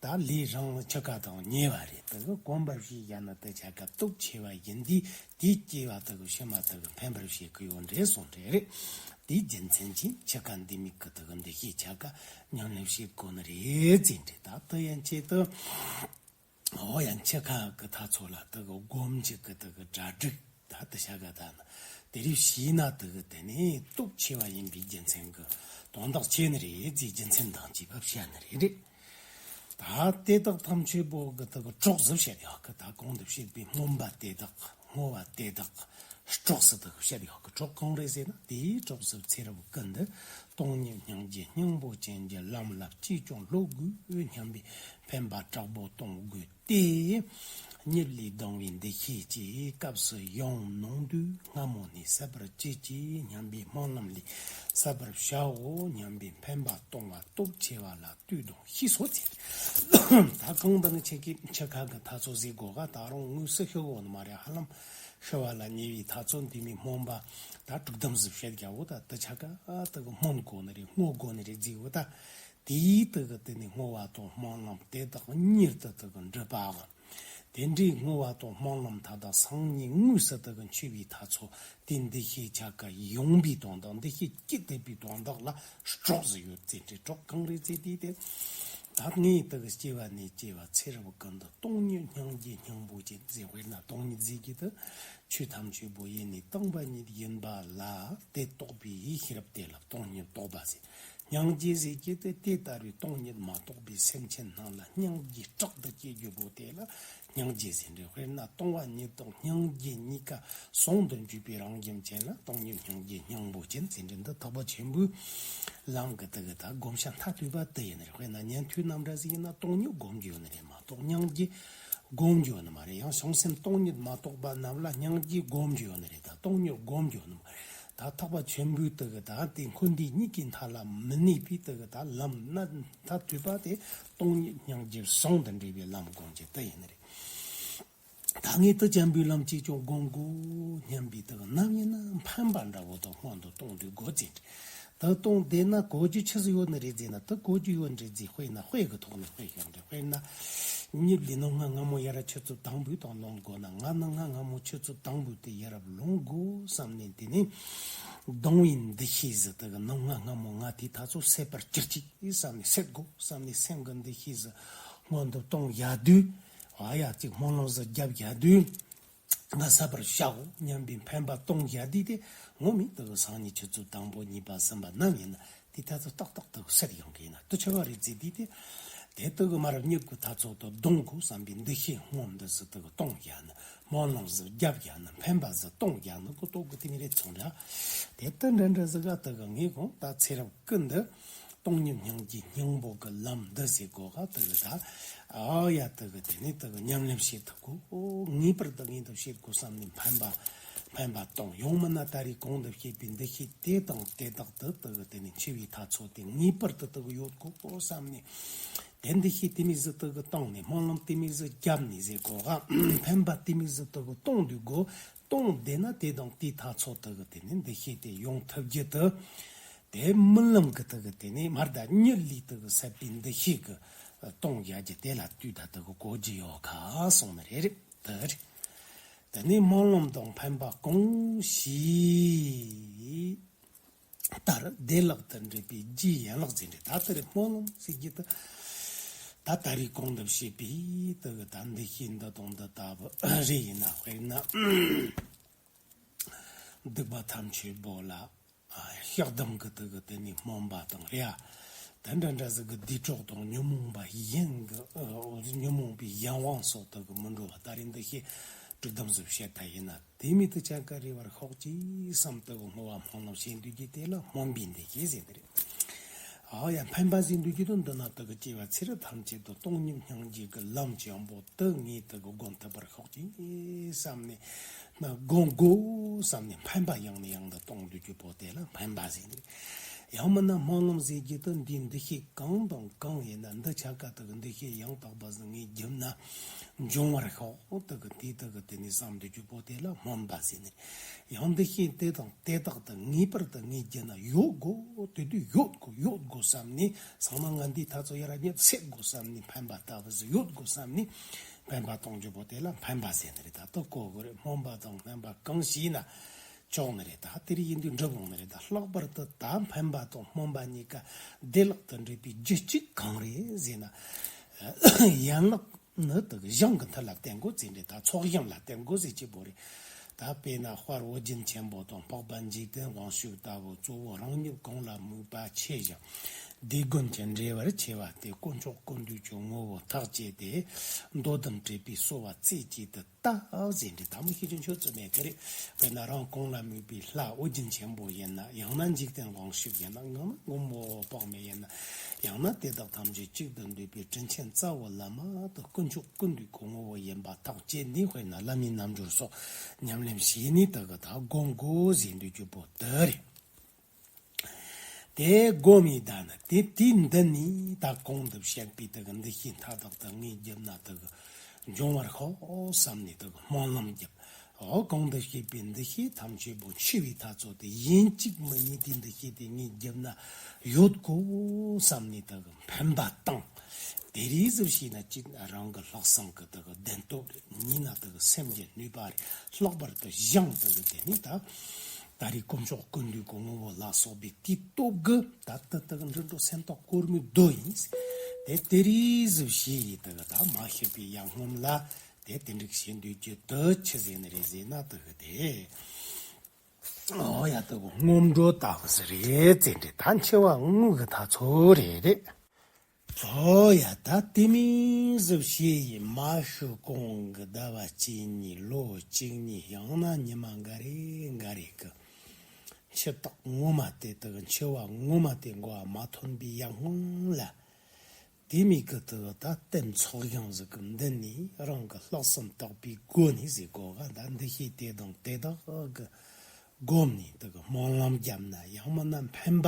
ད་ལས་རང་འཆི་ཁ་དང་ཉེས་པ་རེད། དེ་གི་གོམས་པ་བྱས་ཡ་ན་དེ་ཆ་ག་སྟོབས་ཆེ་བ་ཡིན་དུས་དེའི་སྐྱེ་བ་དེ་གི་ཕྱི་མ་དེ་གི་ཕན་པར་བྱེད་ཀྱི་ཡོད་འདྲེ་གསུངས་འདྲེ་རེད། དེའི་རྒྱུ་མཚན་གྱིས་འཆི་ཁ་འདི་མིན་གི་དེ་གི་འདུ་ཤེས་ཆ་ག་ཉམས་ལེན་བྱེད་དགོས་ནི་རེད་ཟེར་འདྲེ། ད་དེ་ཡན་ཆད་དུ་འོ་ཡ་འཆི་ཁ་གི་ཐ་ཚོ་ལ་དེ་གི་སྒོམ་རྒྱུ་གི་དེ་གི་གྲ་སྒྲིག་ད་དེ་ཆ་ག་ད་ནི་དེ་རིགས་བྱས་ན་དེ་གི་དེ་ནི་སྟོབས་ཆེ་བ་ཡིན་པའི་རྒྱུ་མཚན་གི་དོན་དག་ཆེ་ནི་རེད་ཟེར་རྒྱུ་མཚན་དང་བཅས་པ་བཤད་ནི་རེད་རེད། ད་དེ་དག་ཐམས་ཅད་པོ་གི་དེ་གི་གྲོགས་སུ་བཤད་ཡོད་གི། ད་གོང་དུ་བཤད་པའི་སྨོན་པ་དེ་དག་ བསྔོ་བ་དེ་དག་གྲོགས་སུ་དག་བཤད་ཡོད་གི། གྲོགས་གང་རེད་ཟེར་ན། དེའི་གྲོགས་སུ་ཚེ་རབས་ཀུན་ཏུ་སྟོང་ཉིད་སྙིང་རྗེ་སྙིང་པོ་ཅན་གྱི་ལམ་ལ་ཅིས་ཀྱང་སློབ་དགོས་སྙམ་པའི་འཕེན་པ་དྲག་པོ་གཏོང་དགོས་ཏེ། གཉིད་ལས་ལྡང་བའི་འདུ་ཤེས་ཀྱིས་སྐབས་སུ་ཡང་ནོངས་དུས་སྔ་མོ་ནས་ཟད་པར་གྱིས་ཀྱིས་སྙམ་པའི་སྨོན་ལམ་ལས་ཟད་པར་བྱའོ་སྙམ་པའི་འཕེན་པ་གཏོང་བ་སྟོབས་ཆེ་བ་ལ་ལྟོས་དང་ཤེས་སོ་ཟེར། ད་གང་དང་ཆེ་གི་ཆེ་ཁ་གི་ཐ་ཚོ་ཟིག་གོ་ག་ད་རུང་དངོས་སུ་ཤི་གོ་ནི་མ་རེད། ཧ་ལམ་ཤི་བ་ལ་ཉེ་བའི་ཐ་ཚོ་འདི་མི་སྨོན་པ་ད་དྲུག་དམ་ཟིག་བཤད་རྒྱ་བོ། ད་དུ་ཆ་ག་དུ་གི་སྨོན་གོ་ནི་རེད། བསྔོ་གོ་ནི་རེད་ཟིག་བོ། ད་དེའི་དུ་གི་དེ་ནི་བསྔོ་བ་དང་སྨོན་ལམ་དེ་དག་གཉེར་དུ་དུ་གི་འགྲུབ་པའམ། དེ་འདྲའི་བསྔོ་བ་དང་སྨོན་ལམ་ད་དག་སང་ཉིན་དངོས་སུ་དུ་གི་འཆི་བའི་ཐ་ཚོ་དེ་འདུ་ཤེས་ཆ་ག་ཡོང་བའི་དོན་དང་འདུ་ཤེས་སྐྱིད་ཐེབས་པའི་དོན་དག་ལ་གྲོགས་སུ་ཡོད་ཟེར་འདྲ། གྲོགས་གང་རེད་ཟེར་དུས་དེ། ད་ངས་དུ་གི་སྐྱེ་བ་ནས་སྐྱེ་བ་ཚེ་རབས་ཀུན་ཏུ་སྟོང་ཉིད་སྙིང་རྗེ་སྙིང་པོ་ཅན་ཟེར། དཔེར་ན་སྟོང་ཉིད་ཟེར་གྱི་དུ་ཆོས་ཐམས་ཅད་པོ་ཡེ་ནས་སྟོང་པ་ཉིད་ཡིན་པ་ལ་དེ་རྟོགས་པའི་ཤེས་རབ་དེ་ལ་སྟོང་ཉིད་རྟོགས་པ་ཟེར། སྙིང་རྗེ་ཟེར་གྱི་དེ་དེ་ལྟ་བུའི་སྟོང་ཉིད་མ་རྟོགས་པའི་སེམས་ཅན་རྣམས་ལ་སྙིང་རྗེ་དྲག་ཏུ་སྐྱེ་རྒྱུ་བོ་དེ་ལ་སྙིང་རྗེ་ཟེར་འདྲ། དཔེར་ན་སྟོང་པ་ཉིད་དང་སྙིང་རྗེ་གཉིས་ཀ་ཟུང་དུ་འཇུག་པའི་རང་བཞིན་ཅན་ལ་སྟོང་ཉིད་སྙིང་རྗེ་སྙིང་པོ་ཅན་ཟེར་འདྲ། འདི་ཐེག་པ་ཆེན་པོའི་ལམ་གྱི་དེ་གི་ད་བསྒོམ་བྱ་མཐར་ཐུག་པ་དེ་ཡིན་ནི་རེད། དཔེར་ན་ཉན་ཐོས་རྣམས་འདྲ་ཟིག་ཡིན་ན་སྟོང་ཉིད་བསྒོམ་རྒྱུ་ཡོད་ནི་རེད་མ་གཏོགས་སྙིང་རྗེ་བསྒོམ་རྒྱུ་ཡོད་ནི་མ་རེད། ཡང་བྱང་སེམས་སྟོང་ཉིད་མ་རྟོགས་པ་རྣམས་ལ་སྙིང་རྗེ་བསྒོམ་རྒྱུ་ཡོད་ནི་རེད། ད་སྟོང་ཉིད་བསྒོམ་རྒྱུ་ཡོད་ནི་མ་རེད། ད་ཐེག་པ་ཆེན་པོའི་དེ་གི་ད་དེ་འཁོར་འདས་གཉིས་ཀྱི་མཐའ་ལ་མི་གནས་པའི་དེ་གི་ད་ལམ་སྣ་མཐར་ཐུག་པ་དེ་སྟོང་ཉིད་སྙིང་རྗེ་ཟུང་དུ་འབྲེལ་བའི་ལམ་བསྒོམ་རྒྱུ་དེ་ཡིན་ནི་རེད། ད་ངས་དེ་ཅན་པའི་ལམ་གཅིག་ཀྱང་བསྒོམ་དགོས་སྙམ་པའི་དེ་གི་ནམ་ཡིན་ན་འཕེན་པ་འདྲ་བོ་དང་སྔོན་དུ་གཏོང་དུས་དགོས་ཅན། ད་གཏོང་བསྡད་ན་གོ་རྒྱུ་ཆི་ཟིག་ཡོད་ནི་རེད་ཟེར་ན། ད་གོ་རྒྱུ་ཡོད་ནི་རེད་ཟེར། དཔེར་ན་དཔེ་གི་ཐོག་ནས་དཔེ་བཞག་འདྲ། དཔེར་ན་གཉིད་ལས་ནམ་སྔ་སྔ་མོ་ཡར་ཆུ་ཚོད་དང་པོའི་དང་ལོངས་དགོས་ན། ང་ནམ་སྔ་སྔ་མོ་ཆུ་ཚོད་དང་པོའི་དེ་ཡར་ལོངས་དགོས་བསམ་ནས། དེ་ནས་སྡང་བའི་འདུ་ཤེས་ཟིག་དེ་གི་ནམ་སྔ་སྔ་མོ་ང་དེའི་ཐ་ཚོ་སད་པར་གྱུར་ཅིག་བསམ་ནས། སད་དགོས་བསམ་ནས་སེམས་གི་འདུ་ཤེས་ཟིག་སྔོན་དུ་གཏོང་བཞག་དུས། ཨ་ཡ་ཅིག་སྨོན་ལམ་ཟིག་བརྒྱབ་བཞག་དུས། ང་ཟད་པར་བྱའོ་སྙམ་པའི་འཕེན་པ་གཏོང་བཞག་དུས་དེ་ངོ་མས་དེ་གི་སང་ཉིན་ཆུ་ཚོད་དང་པོ་གཉིས་པ་གསུམ་པ་ནམ་ཡིན་ན་དེ་ཐ་ཚོ་ཏག་ཏག་དེ་གི་སད་ཡོང་གི་ཡིན་ན། དེ་ཆི་བ་རེད་ཟེར་དུས་དེ། དེ་དེ་གི་མར་གཉིད་ཀྱི་ཐ་ཚོ་དེ་སྡང་དགོས་བསམ་པའི་འདུ་ཤེས་སྔོན་དུ་ཟིག་དེ་གི་གཏོང་བཞག་ན། སྨོན་ལམ་ཟིག་བརྒྱབ་བཞག་ན། འཕེན་པ་ཟིག་གཏོང་བཞག་ན། གོ་རྟོགས་གི་དེ་མི་རེད་ཚོང་འདྲ། དེ་ལྟར་འདྲ་འདྲ་ཟིག་ག་དེ་གི་ངས་གོང་ད་ཚེ་རབས་ཀུན་ཏུ་སྟོང་ཉིད་སྙིང་རྗེ་སྙིང་པོ་གི་ལམ་འདི་ཟེར་གོ་ག་དེ་གི་ད། ཨ་ཡ་དེ་གི་དེ་ནས་དེ་གི་ཉམས་ལེན་བྱེད་ཐུབ་གོ། ངེས་པར་དུ་ངེས་འདུ་བྱེད་དགོས་བསམ་ནས་འཕེན་པ་འཕེན་པ་གཏོང་། ཡང་མིན་ན་ད་རེས་གོང་དུ་བཤད་པའི་འདུ་ཤེས་དེ་དང་དེ་དག་ཏུ་དེ་གི་དེ་ནས་འཆི་བའི་ཐ་ཚོ་དེ་ངེས་པར་དུ་དེ་གི་ཡོད་དགོས་བསམ་ནས། དེ་འདུ་ཤེས་དེ་མོ་ཟིག་དེ་གི་བཏང་ནས། སྨོན་ལམ་དེ་མོ་ཟིག་བརྒྱབ་ནས་ཟེར་གོ་ག་འཕེན་པ་དེ་མོ་ཟིག་དེ་གི་གཏོང་དུས་གོ། གཏོང་བསྡད་ན་དེ་དང་དེའི་ཐ་ཚོ་དེ་གི་དེ་ནས་འདུ་ཤེས་དེ་ཡོང་ཐུབ་རྒྱུ་དེ། དེ་རྨི་ལམ་གི་དེ་གི་དེ་ནས་མར་ད་གཉིད་ལས་དེ་གི་སད་པའི་འདུ་ཤེས་གི་གཏོང་བཞག་རྒྱུ་དེ་ལ་ལྟོས། ད་དེ་གི་གོ་རྒྱུ་ཡོད་ག་གསུངས་ནི་རེད། དེ་རེད། དེ་ནས་སྨོན་ལམ་དང་འཕེན་པ་གང་ཞིག་ལྟར་བདེ་བླག་ཏུ་འགྲུབ་པའི་རྒྱུའི་ཡན་ལག་ཟེར་འདྲ། ད་དེ་རེད། སྨོན་ལམ་ཟེར་རྒྱུ་དེ་ད་ད་རེས་གོང་དུ་བཤད་པའི་དེ་གི་ད་འདུ་ཤེས་འདི་དང་འདི་ལྟ་བུ་རེ་ཡིན་ན། དཔེར་ན། སྡིག་པ་ཐམས་ཅད་པོ་ལ་བཤགས་སྡོམ་གི་དེ་གི་དེ་ནས་སྨོན་པ་དང་རེད་ཨ། དེ་འདྲ་འདྲ་ཟིག་གི་བདེ་གྲོགས་དང་ཉོན་མོངས་པ་གཞན་གི་ཨ་ཉོན་མོངས་པའི་གཞན་དབང་སོགས་དེ་གི་མི་འགྲོ་བ། ད་རེས་འདུ་ཤེས་དྲུག་དམ་ཟིག་བཤད་ད་ཡིན་ན། དེ་མོ་དེ་ཅན་ག་རེ་བར་ཤོག་ཅིག་བསམ་དེ་གི་བསྔོ་བ་སྨོན་ལམ་བྱེད་འདོད་ཀྱི་དེ་ལ་སྨོན་པའི་འདུ་ཤེས་ཟེར་ནི་རེད། ཨ་ཡ་འཕེན་པ་ཟེར་འདོད་ཀྱི་དོན་འདི་ན་དེ་གི་སྐྱེ་བ་ཚེ་རབས་ཐམས་ཅད་དུ་སྟོང་ཉིད་སྙིང་རྗེ་གི་ལམ་ཅན་པོ་དེ་ངས་དེ་གི་སྒོམ་ཐུབ་པར་ཤོག་ཅིག་བསམ་ནས། ན་སྒོམ་དགོས་བསམ་ནས་འཕེན་པ་ཡང་ནས་ཡང་དུ་གཏོང་འདོད་ཀྱི་པོ་དེ་ལ་འཕེན་པ་ཟེར་ནི་རེད། ཡང་མིན་ན་སྨོན་ལམ་ཟེར་རྒྱུ་དེ་འདིའི་འདུ་ཤེས་གང་དང་གང་ཡིན་ན་འདི་ཆ་ག་དེ་གི་འདུ་ཤེས་ཡང་དག་པ་ཟིག་ངས་བརྒྱབ་ན་འབྱུང་བར་ཤོག་དེ་གི་དེ་དེ་གི་དེ་ནས་བསམ་འདོད་ཀྱི་པོ་དེ་ལ་སྨོན་པ་ཟེར་ནི་རེད། ཡང་འདུ་ཤེས་དེ་དང་དེ་དག་ཏུ་ངེས་པར་དུ་ངས་བརྒྱུད་ན་ཡོད་དགོས། དེ་དུས་ཡོད་དགོས་ཡོད་དགོས་བསམ་ནས། སང་ན་ང་འདིའི་ཐ་ཚོ་ཡར་གཉིད་སད་དགོས་བསམ་ནས་འཕེན་པ་ལྟ་བུ་ཟིག་ཡོད་དགོས་བསམ་ནས་འཕེན་པ་གཏོང་རྒྱུ་པོ་དེ་ལ་འཕེན་པ་ཟེར་ནི་རེད། ད་དེ་གོ་དགོས་རེད། སྨོན་པ་དང་འཕེན་པ་གང་ཞིག་ན་ཆོག་ནི་རེད། ད་དེ་རིགས་ཡིན་དུས་འགྲུབ་འོང་ནི་རེད། ད་ལྷག་པར་དུ་ད་འཕེན་པ་དང་སྨོན་པ་གཉིས་ཀ་བདེ་བླག་ཏུ་འགྲུབ་པའི་རྒྱུ་གཅིག་གང་རེད་ཟེར་ན། ཡན་ལག་ནི་དེ་གི་གཞུང་གི་མཐུ་ལ་བརྟེན་དགོས་ཟེར་འདྲ། ད་ཚོགས་གཞུང་ལ་བརྟེན་དགོས་ཟེར་གྱི་པོ་རེད། ད་དཔེར་ན་དཔལ་ཨོ་རྒྱན་ཆེན་པོ་དང་འཕགས་པ་འཇིག་རྟེན་དབང་ཕྱུག་ལྟ་བུ་གཙོ་བོ་རང་ཉིད་གང་ལ་དམིགས་པ་ཆེ་ཞིང་ དེ་ཀུན་གྱི་འབྲེལ་བར་ཆེ་བ་སྟེ། དཀོན་མཆོག་ཀུན་འདུས་ཀྱི་ངོ་བོ་ཐག་བཅད་དེ། འདོད་དང་བྲལ་བའི་གསོལ་བ་རྩེ་གཅིག་ཏུ་བཏབ་ཟེར་འདི་དམ་ཤེས་ཀྱི་མཆོད་ཚུལ་མེད་ཀི་རེད། དཔེར་ན་རང་གོང་ལ་སྨོས་པའི་ལྷ་ཨོ་རྒྱན་ཆེན་པོ་ཡིན་ན། ཡང་ན་འཇིག་རྟེན་དབང་ཕྱུག་ཡིན་ན། ཡང་ན་མགོན་པོ་འོད་དཔག་མེད་ཡིན་ན། ཡང་ན་དེ་དག་ཐམས་ཅད་གཅིག་ཏུ་འདུས་པའི་དྲིན་ཆེན་རྩ་བའི་བླ་མ་དང་། དཀོན་མཆོག་ཀུན་འདུས་ཀྱི་ངོ་བོ་ཡིན་པ་ཐག་བཅད་ནས། དཔེར་ན་བླ་མའི་རྣལ་འབྱོར་སོགས་ཉམས་ལེན་བྱས་ནས་དེ་གི་ད་སྒོམ་དགོས་ཟེར་འདོད་རྒྱུ་པོ་དེ་རེད། དེ་སྒོམ་མི་ད་ན་དེ་དུས་འདི་ནས་ད་གོང་དུ་བཤད་པའི་དེ་གི་འདུ་ཤེས་མཐའ་དག་ཏུ་ངས་བརྒྱབ་ན་དེ་གི་འབྱུང་བར་ཤོག་བསམ་ནས་དེ་གི་སྨོན་ལམ་བརྒྱབ། འོ། གོང་དུ་བཤད་པའི་འདུ་ཤེས་ཐམས་ཅད་པོ་འཆི་བའི་ཐག་ཚོད་དེ་ཡིན་གཅིག་མིན་གཉིས་དེ་འདུ་ཤེས་དེ་ངས་བརྒྱབ་ན་ཡོད་དགོས་བསམ་ནས་དེ་གི་འཕེན་པ་བཏང་། དེ་རིགས་ཟིག་བྱས་ན་ཅིག་རང་གི་ལྷག་བསམ་གི་དེ་གི་བདེན་སྟོབས་རེད། གཉིས་ན་དེ་གི་སེམས་ཀྱི་ནུས་པ་རེད། ལྷག་པར་དུ་གཞུང་དེ་གི་དེ་ནི་ད་ད་རེས་དཀོན་མཆོག་ཀུན་འདུས་ཀྱི་ངོ་བོ་ལ་སོགས་པའི་དེའི་སྟོབས་ཀྱིས་ད་ལྟ་དེ་གི་འགྲོ་འགྲོ་སེམས་ཐག་གོར་མོའི་རྡོ་ཡིན། དེ་དེ་རིགས་ཟིག་བྱས་ཡིན་དེ་གི་ད་མ་ཤི་བའི་ཡར་སྔོན་ལ་དེ་དེ་འགྲིག་བྱེད་འདོད་རྒྱུ་དེ་ཆི་ཟེར་ནི་རེད་ཟེར་ན། དེ་གི་དེ། ཨོ་ཡ། དེ་གི་སྔོན་འགྲོ་ལྟ་བུ་ཟིག་རེད་ཟེར་འདི་ད་འཆི་བ་དངོས་ཀྱི་ཐག་ཚོད་རེད་རེད། ཨོ་ཡ། ད་དེ་མིན་ཟིག་བྱས་ཡིན། མ་ཤི་གོང་གི་ཟླ་བ་གཅིག་གཉིས་ལོ་གཅིག་གཉིས་ཡང་ན་ཉི་མ་འགའ་རེ་འགའ་རེ་གི་འཆི་རྟགས་ངོ་མ་དེ་དེ་གི་འཆི་བ་ངོ་མ་དེ་མགོ་བ་མ་ཐོན་པའི་ཡར་སྔོན་ལ། དེ་མིན་གི་དེ་གི་ད་རྟེན་ཚོགས་ཞིང་ཟིག་གི་མདུན་ནས་རང་གི་ལྷག་བསམ་དག་པའི་སྒོ་ནས་ཟེར་གོ་ག་ད་འདུ་ཤེས་དེ་དང་དེ་དག་གི་སྒོམ་ནས་དེ་གི་སྨོན་ལམ་བརྒྱབ་ན། ཡང་མིན་ན་འཕེན་པ་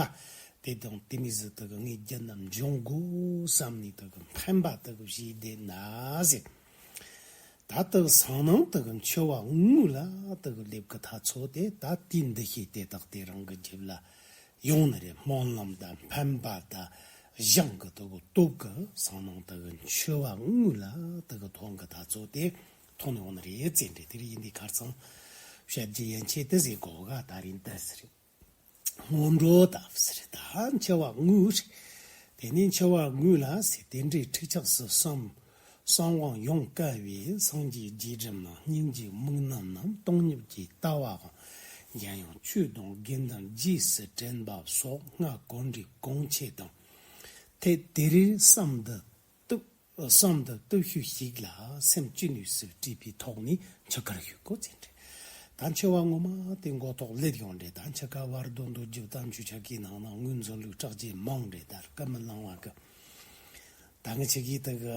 དེ་དང་དེ་མིན་ཟིག་དེ་གི་ངས་བརྒྱབ་ན་འབྱུང་དགོས་བསམ་ནས་དེ་གི་འཕེན་པ་དེ་གི་བྱས་བསྡད་ན་ཟེར། ད་དེ་གི་སང་ནང་དེ་གི་འཆི་བ་དངོས་ལ་དེ་གི་སླེབས་གི་ཐག་ཚོད་དེ་ད་དེའི་འདུ་ཤེས་དེ་དག་དེ་རང་གི་རྒྱུད་ལ་ཡོང་ནི་རེད། སྨོན་ལམ་དང་འཕེན་པ་དང་གཞུང་གི་དེ་གི་སྟོབས་ཀྱིས་སང་ནང་དེ་གི་འཆི་བ་དངོས་ལ་དེ་གི་ཐོན་གི་ཐག་ཚོད་དེ་ཐོན་ཡོང་ནི་རེད་ཟེར་འདི། དེ་རིང་ཡིན་དུས་ཁ་རྩང་བཤད་རྒྱུ་ཡན་ཆད་དེ་ཟེར་གོ་ག་ད་རིང་དེ་ཟེར། སྔོན་འགྲོ་ལྟ་བུ་ཟེར། ད་འཆི་བ་དངོས་ཟེར། དེ་ནས་འཆི་བ་དངོས་ལ་ཟེར། དེ་འདྲའི་ཁྲིག་ཆགས་སུ་བསམ། གསང་དབང་ཡོངས་བསྐལ་བའི། སངས་རྒྱས་རྗེས་དྲན་དང་སྙིང་རྗེའི་དམིགས་རྣམ་རྣམས། སྟོང་ཉིད་ཀྱི་ལྟ་བའང་འཇམ་དབྱངས་ཆོས་དང་དགེ་འདུན་རྗེས་སུ་དྲན་པ་སོགས། སྔ་གོང་འདྲིས་གོང་ཆེ་དང་། ཐད་དེ་རིང་བསམ་དུ་བཏུབ། བསམ་དུ་བཏུབ་ཤོས་ཤིག་ལ་སེམས་ཅི་ནུས་སུ་དྲིས་པའི་ཐོག་ནས་འཆི་ཁར་ཞུགས་དགོས་ཟེར་འདྲི། ད་འཆི་བ་ངོ་མ་དེ་མགོ་ཐོག་སླེབས་ཡོང་འདྲི། ད་འཆི་ཁ་བར་དོ་འདོད་རྒྱུ་བརྟན་བཅོས་ཆ་གི་ནང་ན་ངོས་འཛིན་ལུགས་སྐྲག་བྱེད་མང་འདྲི། ད་སྐབས་མི་ལང་བ་གི། ད་ངི་ཆ་གི་དེ་གི་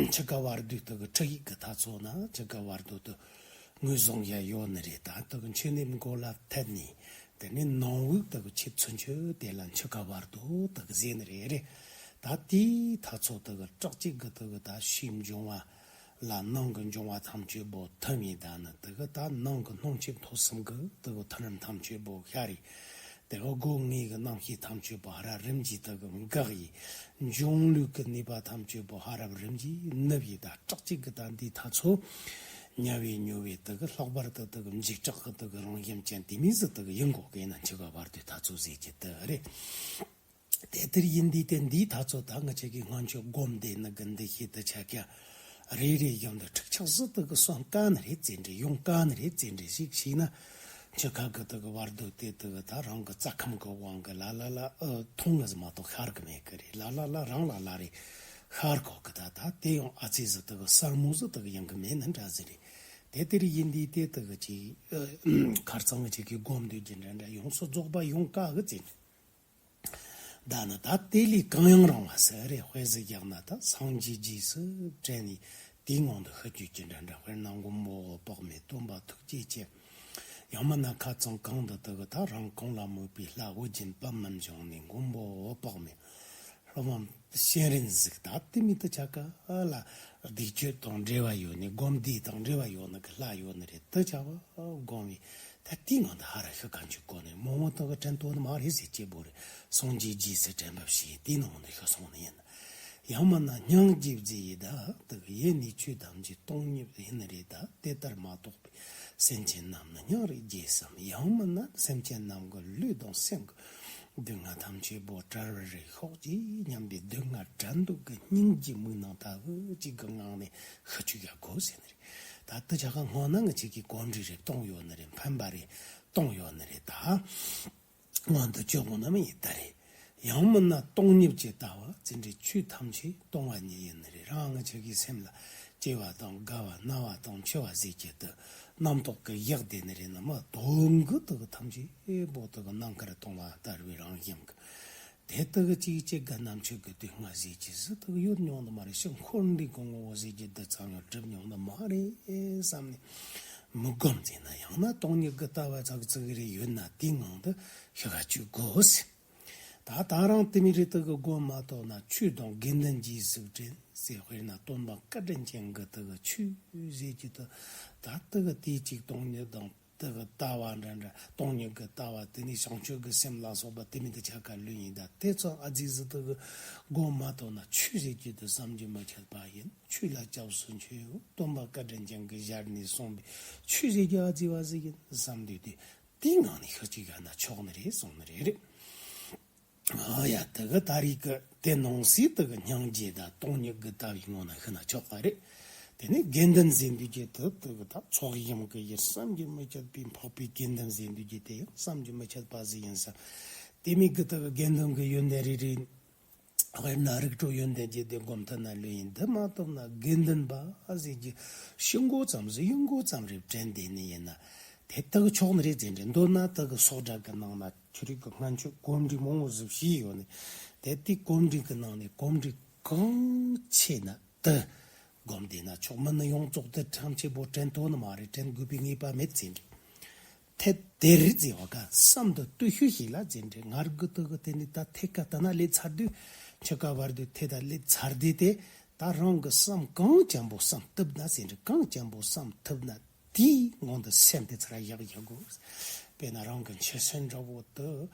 འཆི་ཁ་བར་དོ་དེ་གི་ཁྲིད་ཡིག་གི་ཐ་ཚོ་ན་འཆི་ཁ་བར་དོ་དེ་ངོས་བཟུང་ཡ་ཡོད་ནི་རེད། ད་དེ་གི་འཆི་ནད་མགོ་ལ་ཐད་ནས། དེ་ནས་ནང་དབུགས་དེ་གི་ཆུ་ཚོད་འཆི་དེ་ལ་འཆི་ཁ་བར་དོ་དེ་གི་ཟེར་ནི་རེད་རེད། ད་དེའི་ཐ་ཚོ་དེ་གི་སྐྲག་བྱེད་གི་དེ་གི་ད་ཕྱིའི་འབྱུང་བ་ལ་ནང་གི་འབྱུང་བ་ཐམས་ཅད་པོ་ཐིམ་ཡིན། ད་ནི་དེ་གི་ད་ནང་གི་སྣང་མཆེད་ཐོབ་གསུམ་གི་དེ་གི་ཐིམ་རིམ་ཐམས་ཅད་པོ་ཤར་ཡིན། དེ་གི་སྒོ་ལྔའི་གི་རྣམ་ཤེས་ཐམས་ཅད་པོ་ཧ་ར་རིམ་གྱིས་དེ་གི་འགག་ཡིན། འབྱུང་ལུས་གི་ནུས་པ་ཐམས་ཅད་པོ་ཧ་ར་རིམ་གྱིས་ནུབ་ཡིན། ད་སྐྲག་བྱེད་གི་ད་འདིའི་ཐ་ཚོ་ཉལ་བའི་མྱོས་པའི་དེ་གི་ལྷག་པར་དུ་དེ་གི་འཇིགས་སྐྲག་གི་དེ་གི་རང་བཞིན་ཅན་དེ་མིན་ཟིག་དེ་གི་ཡིན་དགོས་གི། ཡིན་ན་འཆི་ཁ་བར་དོའི་ཐ་ཚོ་ཟེར་གྱི་དེ་རེད། དེ་ལྟར་ཡིན་དུས་དེ་འདིའི་ཐ་ཚོ་ད་ང་ཆ་གི་སྔོན་ཆད་སྒོམ་བསྡད་ནི་གི་འདུ་ཤེས་དེ་ཆ་ག་རེ་རེ་བཞིན་དུ་ཁྲིག་ཆགས་སུ་དེ་གི་སོང་དཀའ་ནི་རེད་ཟེར་འདྲི། ཡོང་དཀའ་ནི་རེད་ཟེར་འདྲི་ཞིག་བྱས་ན། འཆི་ཁ་གི་དེ་གི་བར་དོ་དེ་དེ་གི་ད་རང་གི་རྩ་ཁམས་གི་དབང་གིས་ལ་ལ་ལ་ཨ་མཐོང་ངེས་མ་གཏོགས་ཤར་གི་མེད་གི་རེད། ལ་ལ་ལ་རང་ལ་ལ་རེ་ཤར་གོ་གི། ད་ད་དེ་ཡང་ཨ་ཙི་ཟིག་དེ་གི་སོར་མོ་ཟིག་དེ་གི་ཡོང་གི་མེད་ནི་འདྲ་ཟིག་རེད། དེ་ལྟར་ཡིན་དུས་དེ་དེ་གི་ཅིག་ཨ་ཁ་རྩང་ང་ཆ་གི་སྒོམ་སྡོད་རྒྱུ་འདྲ་འདྲ་ཡོངས་སུ་རྫོགས་པ་ཡོང་དཀའ་གི་ཟེར་འདྲི། ད་ནི་ད་དེ་ལས་གང་ཡང་རུང་བ་ཟེར་རེ་དཔེ་ཟིག་བཞག་ན། ད་སངས་རྒྱས་རྗེས་སུ་དྲན་ནས་དེའི་ངང་དུ་ཤི་གྱུར་གྱི་འདྲ་འདྲ། དཔེར་ན་མགོན་པོ་འོད་དཔག་མེད་སྟོན་པ་ཐུགས་རྗེ་ཅན། ཡང་མིན་ན་ཁ་རྩང་གོང་དུ་དེ་གི་ད་རང་གོང་ལ་སྨོས་པའི་ལྷ་ཨོ་རྒྱན་པདྨ་འབྱུང་གནས་མགོན་པོ་འོད་དཔག་མེད། སློབ་དཔོན་གཤེན་རིན་ཟིག་ད་དེ་མིན་དུ་ཆ་ག་ལ་སྡིག་སྤྱོད་དང་འབྲེལ་བ་ཡོད་ནི། སྒོམ་བཟླས་དང་འབྲེལ་བ་ཡོད་ནི་གི་ལྷ་ཡོད་ནི་རེད། དེ་ཆ་བ་སྒོམ་བས། ད་དེའི་ངང་དུ་ཧ་ར་ཤི་ག་འཇུག་གོ་ནས་མོ་མོ་དག་གི་དྲན་ཐོ་ནི་མ་རེད་ཟེར་གྱི་བོ་རེད། སངས་རྒྱས་རྗེས་སུ་དྲན་པ་བྱས་དེའི་ནང་དུ་ཤི་སོང་ནི་ཡིན། ཡང་མིན་ན་སྙིང་རྗེ་བཟླས་ཡི་ད་དག་ཡེ་ནས་ཆོས་ཐམས་ཅད་སྟོང་ཉིད་ཡིན་ནི་རེད། ད་དེ་ལྟར་མ་རྟོགས་པའི་སེམས་ཅན་རྣམས་ནི་སྙིང་རེ་རྗེ་བསམ། ཡང་མིན་ན་སེམས་ཅན་རྣམས་ཀྱི་ལུས་དང་སེམས་ཀྱི་སྡུག་བསྔལ་ཐམས་ཅད་པོ་བྲལ་བར་རེ་ཤོག་ཅེས་སྙམ་པའི་སྡུག་བསྔལ་བྲལ་འདོད་ཀྱི་སྙིང་རྗེའི་དམིགས་རྣམ་ལྟ་བུ་གཅིག་གི་ངང་ནས་ཤི་གཅིག་ཡ་དགོས་ཟེར་ནི་རེད། ད་དེ་ཆ་ག་སྔོན་ན་ང་ཆ་གི་གོམས་འདྲིས་རེ་གཏོང་ཡོད་ནི་རེད། འཕེན་པ་རེ་གཏོང་ཡོད་ནི་རེད། ད་སྔོན་དུ་བཅོས་དགོས་ནི་མི་ཡིན་ད་རེད། ཡང་མིན་ན་སྟོང་ཉིད་ཀྱི་ལྟ་བ་ཟེར་འདྲའི་ཆོས་ཐམས་ཅད་སྟོང་བ་ཉིད་ཡིན་ནི་རེད། རང་ང་ཆོ་གི་སེམས་ལ་སྐྱེ་བ་དང་རྒ་བ་ན་བ་དང་འཆི་བ་ཟེར་གྱི་དེ་རྣམ་རྟོག་གི་གཞི་དེ་ནི་རེད་ནི་མ། དོན་གྱི་དེ་གི་ཐམས་ཅད་པོ་དེ་གི་ནམ་མཁར་སྟོང་པ་ལྟ་བུའི་རང་བཞིན་གྱི། དེ་དག་གི་གཅིག་གཅིག་གི་རྣམ་དཔྱོད་ཀྱི་དུས་སྔ་ཟེར་གྱི་ཟི་དག་ཡོད་མྱོང་ནི་མ་རེད། ཤིང་འཁོར་འདས་ཀྱི་ངོ་བོ་ཟེར་གྱི་འདི་ཚང་ཡང་གྲུབ་མྱོང་ནི་མ་རེད་བསམ་ནས་མི་སྒོམ་ཟེར་ན། ཡང་ན་སྟོང་ཉིད་ཀྱི་ལྟ་བ་ཙག་ཙིག་རེ་ཡོད་ན་དེའི་ངང་དུ་ཤི་ག་བཅུག་དགོས་ཟེར། ད་ད་རང་དེ་མི་རེ་དག་གི་སྒོམ་མ་ཐོག་ན་ཆོས་དང་དགེ་འདུན་རྗེས་སུ་དྲན་ཟེར། དཔེར་ན་སྟོན་པ་བཀའ་དྲིན་ཅན་གྱི་དག་གི་ཆོས་ཟེར་གྱི་དུ་ད་དག་གི་དེ་གཅིག་སྟོང་ཉིད་དང་། དེ་གི་ལྟ་བ་འདྲ་འདྲ་སྟོང་ཉིད་ཀྱི་ལྟ་བ་དེ་ནས་བྱང་ཆུབ་ཀྱི་སེམས་ལ་སོགས་པ་དེ་མིན་དུ་ཆ་ག་ལོས་ཡིན། ད་དེ་ཚོ་ཨ་ཙི་ཟི་དག་གི་སྒོམ་མ་ཐོག་ན་ཆོས་ཟེར་རྒྱུ་དེ་བསམ་གྱིས་མི་ཁྱབ་པ་ཡིན། ཆོས་ལ་སྐྱབས་སུ་མཆིའོ། སྟོན་པ་བཀའ་དྲིན་ཅན་གྱི་ཞལ་ནས་གསུངས་པའི་ཆོས་ཟེར་རྒྱུ་ཨ་ཙི་བ་ཟིག་ཡིན་བསམ་དུས་དེ་དེའི་ངང་ནས་ཤི་གཅིག་ག་ན་ཆོག་ནི་རེད་གསུངས་ནི་རེད། རེད། ཨ་ཡ། དེ་གི་ད་རེས་ཀྱི་དེ་ནང་སྲིད་དེ་གི་སྙིང་རྗེ་དང་སྟོང་ཉིད་ཀྱི་ལྟ་བའི་ངང་ན་ཤི་ན་ཆོག་པ་རེད། དེ་ནས་དགེ་འདུན་ཟེར་འདུག་གི་དེ་དེ་གི་ད་ཚོགས་གཞུང་གི་ཡུལ་བསམ་གྱིས་མི་ཁྱབ་པའི་འཕགས་པའི་དགེ་འདུན་ཟེར་འདུག་གི་དེ་ཡང་བསམ་གྱིས་མི་ཁྱབ་པ་ཟིག་ཡིན་ས། དེ་མིན་གྱི་དེ་གི་དགེ་འདུན་གྱི་ཡོན་ཏན་རེ་རེ། དཔེར་ན་རིགས་དྲུག་ཡོན་ཏན་བརྒྱད་དེ་སྒོམ་ཐུབ་ན་ལོས་ཡིན། འདི་མ་ཐུབ་ན་དགེ་འདུན་པ་ཟེར་གྱི་ཤི་མགོ་ཙམ་ཟིག་ཡིན་མགོ་ཙམ་རེ་དྲན་བསྡད་ནི་ཡིན་ན་དེ་དག་ཆོག་ནི་རེད་ཟེར་འདྲ། མདོར་ན་དག་གི་སོགས་སྒྲ་གི་ནང་ན་ཆོས་རིག་གི་སྔོན་ཆོས་གོམས་འདྲིས་མང་བོ་ཟིག་ཞུས་ཡོད་ནི། དེ་དེ་གོམས་འདྲིས་གི་ནང་ནས་གོམས་འདྲིས་གང་ཆེ་ན་དེ་སྒོམ་བསྡད་ན་ཆོག། མིན་ན་ཡོངས་རྫོགས་དེ་ཐམས་ཅད་པོ་དྲན་ཐུབ་ནི་མ་རེད། དྲན་དགོས་པའི་ངེས་པ་མེད་ཟེར་འདྲ། ཐད་དེར་ཟེར་བ་ཀ་བསམ་དུ་བཏུ་ཤུ་ཞིག་ལ་ཟེར་འདྲ། ང་རྒྱུ་དུ་གི་དེ་ནི་ད་ཐད་ཀ་ད་ན་ལས་ཚར་དུས་འཆི་ཁ་བར་དུ་ཐད་ད་ལས་ཚར་དུས་དེ་ད་རང་གི་བསམ་གང་ཅན་པོ་བསམ་ཐུབ་ན་ཟེར་འདྲ། གང་ཅན་པོ་བསམ་ཐུབ་ན་དེའི་ངང་དུ་སེམས་དེ་ཚར་བཞག་བཞག་དགོས། དཔེར་ན་རང་གི་འཆི་སེམས་འདྲ་བོ་དུ་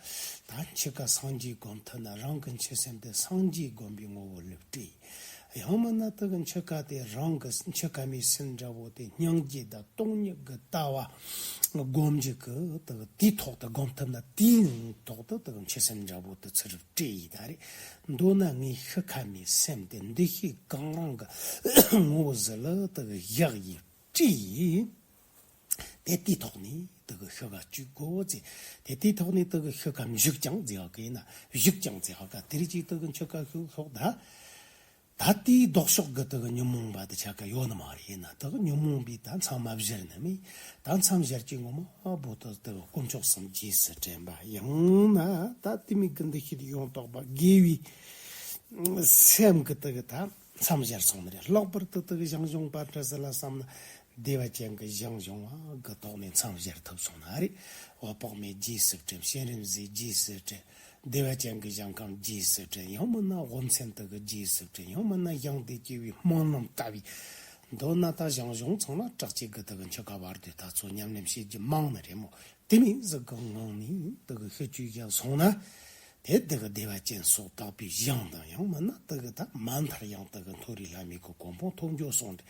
ད་འཆི་ཁ་སངས་རྒྱས་སྒོམ་ཐུབ་ན་རང་གི་འཆི་སེམས་དེ་སངས་རྒྱས་སྒོམ་པའི་ངོ་བོ་ལ་སྤྲད། ཡང་མིན་ན་དེ་གི་འཆི་ཁ་དེ་རང་གི་འཆི་ཁ་མའི་སེམས་འདྲ་བོ་དེ་སྙིང་རྗེ་དང་སྟོང་ཉིད་ཀྱི་ལྟ་བ་སྒོམ་རྒྱུ་གི་དེ་གི་དེའི་ཐོག་ཏུ་སྒོམ་ཐུབ་ན་དེའི་ཐོག་ཏུ་དེ་གི་འཆི་སེམས་འདྲ་བོ་དེ་ཚུར་སྤྲད་ཡི་ད་རེད། མདོར་ན་ངའི་ཤི་ཁ་མའི་སེམས་དེ་འདུ་ཤེས་གང་རུང་གི་ངོ་བོ་ཟིག་ལ་དེ་གི་བཞག་ཡི་སྤྲད་ཡི། དེ་དེའི་ཐོག་ནས་དེ་གི་ཤི་ཁ་བཅུག་དགོས་ཟེར། དེ་དེའི་ཐོག་ནས་དེ་གི་ཤི་ཁ་བཅུག་ཀྱང་ཟེར་བ་གི་ཡིན་ན་བཅུག་ཀྱང་ཟེར་བ་ཀ་དེ་རིགས་ཀྱིས་དེ་གི་འཆི་ཁ་ཤོག་ཤོག་ད། ད་ལྟའི་ལྡོག་ཕྱོགས་ཀྱི་དེ་གི་ཉོན་མོངས་པ་དེ་ཆ་ཀ་ཡོད་ནི་མ་རེད། ཡིན་ན་དེ་གི་ཉོན་མོངས་པའི་ད་མཚམས་མ་སྦྱར་ནི་མེད། ད་མཚམས་སྦྱར་གྱི་ངོ་མ་བོ་དེ་དེ་གི་དཀོན་མཆོག་གསུམ་རྗེས་སུ་དྲན་པ་ཡང་ན་ད་དེ་མིན་གྱི་འདུ་ཤེས་ཡང་དག་པ་དགེ་བའི་སེམས་ཀྱི་དེ་གི་ད་མཚམས་སྦྱར་སོང་ནི་རེད། ལྷག་པར་དུ་དེ་གི་ཞང་ཞུང་པ་འདྲ་ཟེར་ལ་བསམ་ན་བདེ་བ་ཅན་གྱི་ཞང་ཞུང་བ་གི་ཐོག་ནས་མཚམས་སྦྱར་ཐུབ་སོང་ན་རེད། འོད་དཔག་མེད་རྗེས་སུ་དྲན། གཤེན་རིམ་བཞི་རྗེས་སུ་དྲན། བདེ་བ་ཅན་གྱི་ཞིང་ཁམས་རྗེས་སུ་དྲན། ཡང་མིན་ན་དབུ་མཚན་དག་གི་རྗེས་སུ་དྲན། ཡང་མིན་ན་ཞིང་དེར་སྐྱེ་བའི་སྨོན་ལམ་ལྟ་བུའི། མདོར་ན་ད་ཞང་ཞུང་ཚང་ན་དྲག་སྐྱེད་ཀྱི་དག་གི་འཆི་ཁ་བར་དུ་ད་ཚོ་ཉམས་ལེན་བྱེད་རྒྱུ་མང་ནི་རེད་མོ། དེ་མིན་ཟིག་གི་ངང་ནས་དག་གི་ཤི་བཅུག་བཞག་སོང་ན། དེ་དག་གི་བདེ་བ་ཅན་སོགས་དག་པའི་ཞིང་དང་ཡང་མིན་ན་དག་གི་ད་མ་མཐར་ཡང་དག་གི་མཐོ་རིས་ལྷ་མིའི་གི་གོ་འཕང་ཐོབ་འགྱོ་སོང་སྟེ།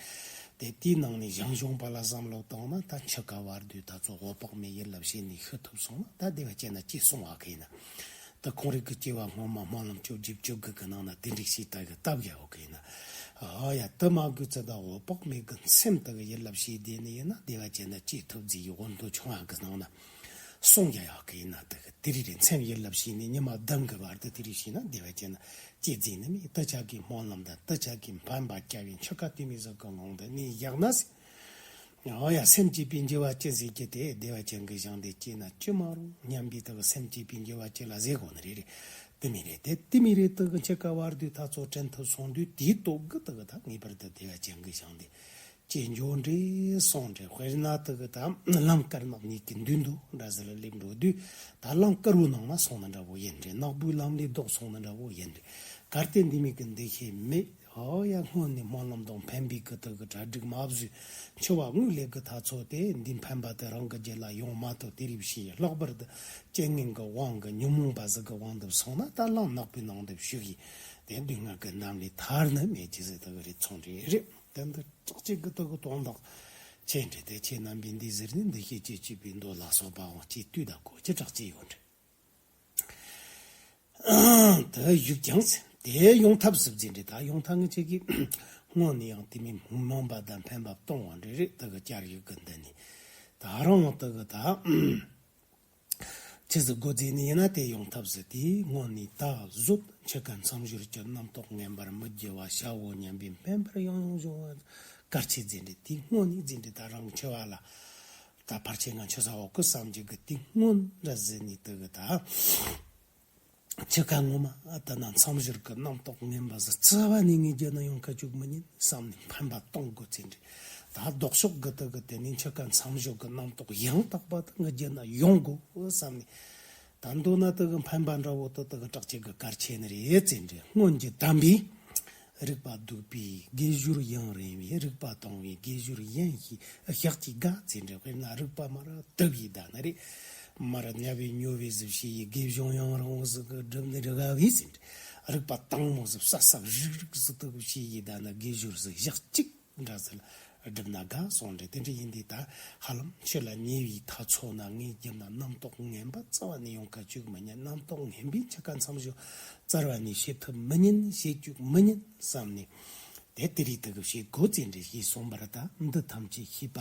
དེ་དེའི་ནང་ནས་ཞང་ཞུང་པ་ལ་བསམ་བློ་བཏང་ན་ད་འཆི་ཁ་བར་དུ་ད་ཚོ་འོད་དཔག་མེད་ཡིད་ལ་བྱས་ནས་ཤི་ཐུབ་སོང་ན་ད་བདེ་བ་ཅན་ན་སྐྱེས་སོང་བ་གི་ཡིན་ན། ད་ཁོང་རིགས་ཀྱི་སྐྱེ་བ་སྔོན་མ་སྨོན་ལམ་བཅོ་བརྒྱད་བཅོ་དགུ་གི་ནང་ན་དེ་འགྲིག་ཤེས་ད་གི་སྟབས་ཡག་གི་ཡིན་ན། ཨ་ཡ་དེ་མ་དགོས་ཚེ་ད་འོད་དཔག་མེད་གི་སེམས་ད་གི་ཡིད་ལ་བྱས་བསྡད་ནི་ཡིན་ན་བདེ་བ་ཅན་ན་སྐྱེས་ཐུབ་རྫི་ཡི་འོ་མདོ་ཆུང་བ་གི་ནང་ན་གསུང་ཡ་ཡག་གི་ཡིན་ན་ད་གི་དེ་རིགས་རེད། མཚན་ཡིད་ལ་བྱས་ནས་ཉི་མ་བདུན་གི་བར་དུ་དེ་རིགས་བྱས་ན་བདེ་བ་ཅན་ན་སྐྱེས་རྫི་ནི་མེད། དེ་ཆ་གི་སྨོན་ལམ་དང་དེ་ཆ་གི་འཕེན་པ་བརྒྱབ་པའི་འཆི་ཁ་དེ་མི་ཟིག་གི་ངང་དུ་གནས་བཞག་ན་ཟེར། ཨོ་ཡ། སེམས་བསྐྱེད་པའི་འགྱུར་བ་ཅི་ཟེར་གྱི་དེ་བདེ་བ་ཅན་གྱི་ཞིང་དེ་སྐྱེས་ན་ཅི་མ་རུང་སྙམ་པའི་དག་སེམས་བསྐྱེད་པའི་འགྱུར་བ་ཅི་ལ་ཟེར་དགོས་ནི་རེད་རེད། དེ་མི་རེད་དེ་དེ་མི་རེད་དག་འཆི་ཁ་བར་དུ་ད་ཚོ་དྲན་ཐུབ་སོང་དུས་དེའི་སྟོབས་ཀྱིས་དག་ད་ངེས་པར་དུ་བདེ་བ་ཅན་གྱི་ཞིང་དེ་སྐྱེས་འགྱོ་འདྲེ་སོང་འདྲེ། དཔེར་ན་དག་ད་ལམ་དཀར་ནག་གཉིས་ཀྱི་མདུན་དུ་འདྲ་ཟེར་ལ་སླེབས་འགྲོ་དུས་ད་ལམ་དཀར་བོའི་ནང་ན་སོང་ན་འདྲ་བོ་ཡིན་འདྲེ། ནག་པོའི་ལམ་ལས་ལྡོག་སོང་ན་འདྲ་བོ་ཡིན་འདྲེ། གལ་ཏེ་འདི་མི་གི་འདུ་ཤེས་མེད། ཨོ་ཡ། སྔོན་ནས་སྨོན་ལམ་དང་འཕེན་པའི་གི་དག་གི་གྲ་སྒྲིག་མ་བཟོས། འཆི་བ་དངོས་ལས་གི་ཐ་ཚོ་དེ་འདི་འཕེན་པ་དེ་རང་གི་རྒྱུད་ལ་ཡོང་མ་ཐུབ། དེ་རིགས་ཤིག་ལྷག་པར་དུ་རྐྱེན་ངན་གི་དབང་གི་ཉོན་མོངས་པ་ཟིག་གི་དབང་དུ་སོང་ན་ད་ལམ་ནག་པོའི་ནང་དུ་ཞུགས་ཡིན། དེ་སྡུག་བསྔལ་གི་ནམ་ལས་ཐར་ནི་མེད་ཀྱི་ཟེར་དག་གི་རེད་ཚོང་རེད་རེད། དེ་འདི་དྲག་ཅིག་གི་དག་གི་དོན་དག་ཆེ་འདྲེ་དེ་ཁྱེད་རྣམ་པས་འདི་ཟེར་ནས་འདུ་ཤེས་ཀྱི་སྐྱེས་པའི་མདོ་ལ་སོགས་པའང་ཅིག་ལྟོས་དང་གོ་ཅི་དྲག་ཅིག་ཡོད་འདྲེ། དེ་བཞུགས་ཀྱང་ཟེར། དེ་ཡོང་ཐབས་སུ་འཛིན་འདྲེ། ད་ཡོང་ཐབས་ངེད་ཅག་གིས་སྔོན་ནས་ཡང་དེ་མིན་སྨོན་པ་དང་འཕེན་པ་གཏོང་བ་འདྲེ་རེད། དེ་གི་བསྐྱར་ཡོད་གི་འདི་ནི་ད་རང་དེ་གི་ད་ ཆི་ཟིག་དགོས་ཟེར་ནི་ཡིན་ན་དེ་ཡོང་ཐབས་ཟིག་དེའི་སྔོན་ནས་ད་གཟོད་འཆི་ཁ་མཚམས་སྦྱོར་གྱི་རྣམ་རྟོག་ངན་པར་མི་དགྱེ་བ་བྱའོ་སྙམ་པའི་འཕེན་པར་ཡང་ཡང་སྦྱོང་བ་གལ་ཆེ་ཟེར་འདྲི། དེའི་སྔོན་ནས་ཟེར་འདྲི་ད་རང་འཆི་བ་ལ་ད་ཕལ་ཆེར་ང་འཆི་ས་འོག་གི་བསམ་རྒྱུ་གི་དེའི་སྔོན་ར་ཟེར་ནས་དེ་གི་ད། འཆི་ཁ་ངོ་མ་ད་ན་མཚམས་སྦྱོར་གྱི་རྣམ་རྟོག་ངན་པ་ཟིག་རྩ་བ་ནས་ངའི་རྒྱུད་ན་ཡོང་ཁ་བཅུག་མི་ཉན་བསམ་ནས་འཕེན་པ་གཏོང་དགོས་ཚེ་འདྲི། ད་ལྡོག་ཕྱོགས་གི་དེ་གི་དེ་ནས་འཆི་ཁ་མཚམས་སྦྱོར་གྱི་རྣམ་རྟོག་ཡང་དག་པ་དེ་ངའི་རྒྱུད་ན་ཡོང་དགོས་བསམ་ནས། ད་མདོར་ན་དེ་གི་འཕེན་པ་འདྲ་བོ་དེ་དེ་གི་དྲག་ཆེ་གི་གལ་ཆེ་ནི་རེད་ཟེར་འདྲི། སྔོན་གྱི་དམ་པའི་རིག་པ་གདུག་པའི་དགེ་སྦྱོར་ཡུན་རིང་བའི། རིག་པ་དྭངས་པའི་དགེ་སྦྱོར་ཡིན་ཞེས་ཞག་གཅིག་དགའ་ཟེར་འདྲི། དཔེར་ན་རིག་པ་མར་དུབ་ཡི་ད་ནི་རེད། མར་ཉ་བའི་ཉོ་བའི་ཟིག་བྱས་ཡི་དགེ་སྦྱོར་ཡུན་རིང་བོ་ཟིག་གི་སྒྲུབ་ནི་རི་ག་བའི་ཟེར་འདྲི། རིག་པ་དྭངས་མོ་ཟིག་ས་ས་རིག་རིག་ཟིག་དུ་བྱས་ཡི་ད་ནི་དགེ་སྦྱོར་ཟིག་ཞག་གཅིག་འདྲ་ཟིག་སྒྲུབ་ན་དགའ་སོང་འདྲི། དེ་འདྲ་ཡིན་དུས་ད་ཧ་ལམ་འཆི་ལ་ཉེ་བའི་ཐག་ཚོད་ན་ངའི་རྒྱུད་ན་རྣམ་རྟོག་ངན་པ་རྩ་བ་ནས་ཡོང་ཁ་བཅུག་མི་ཉན། རྣམ་རྟོག་ངན་པའི་འཆི་ཁ་མཚམས་སྦྱོར་རྩ་བ་ནས་བྱེད་ཐུབ་མི་ཉན། བྱེད་བཅུག་མི་ཉན་བསམ་ནས། དེ་དེ་རིགས་དེ་གི་བྱེད་དགོས་ཚེ་འདྲི་ཞེས་གསུངས་པར་ད་འདི་ཐམས་ཅད་ཤེས་པ་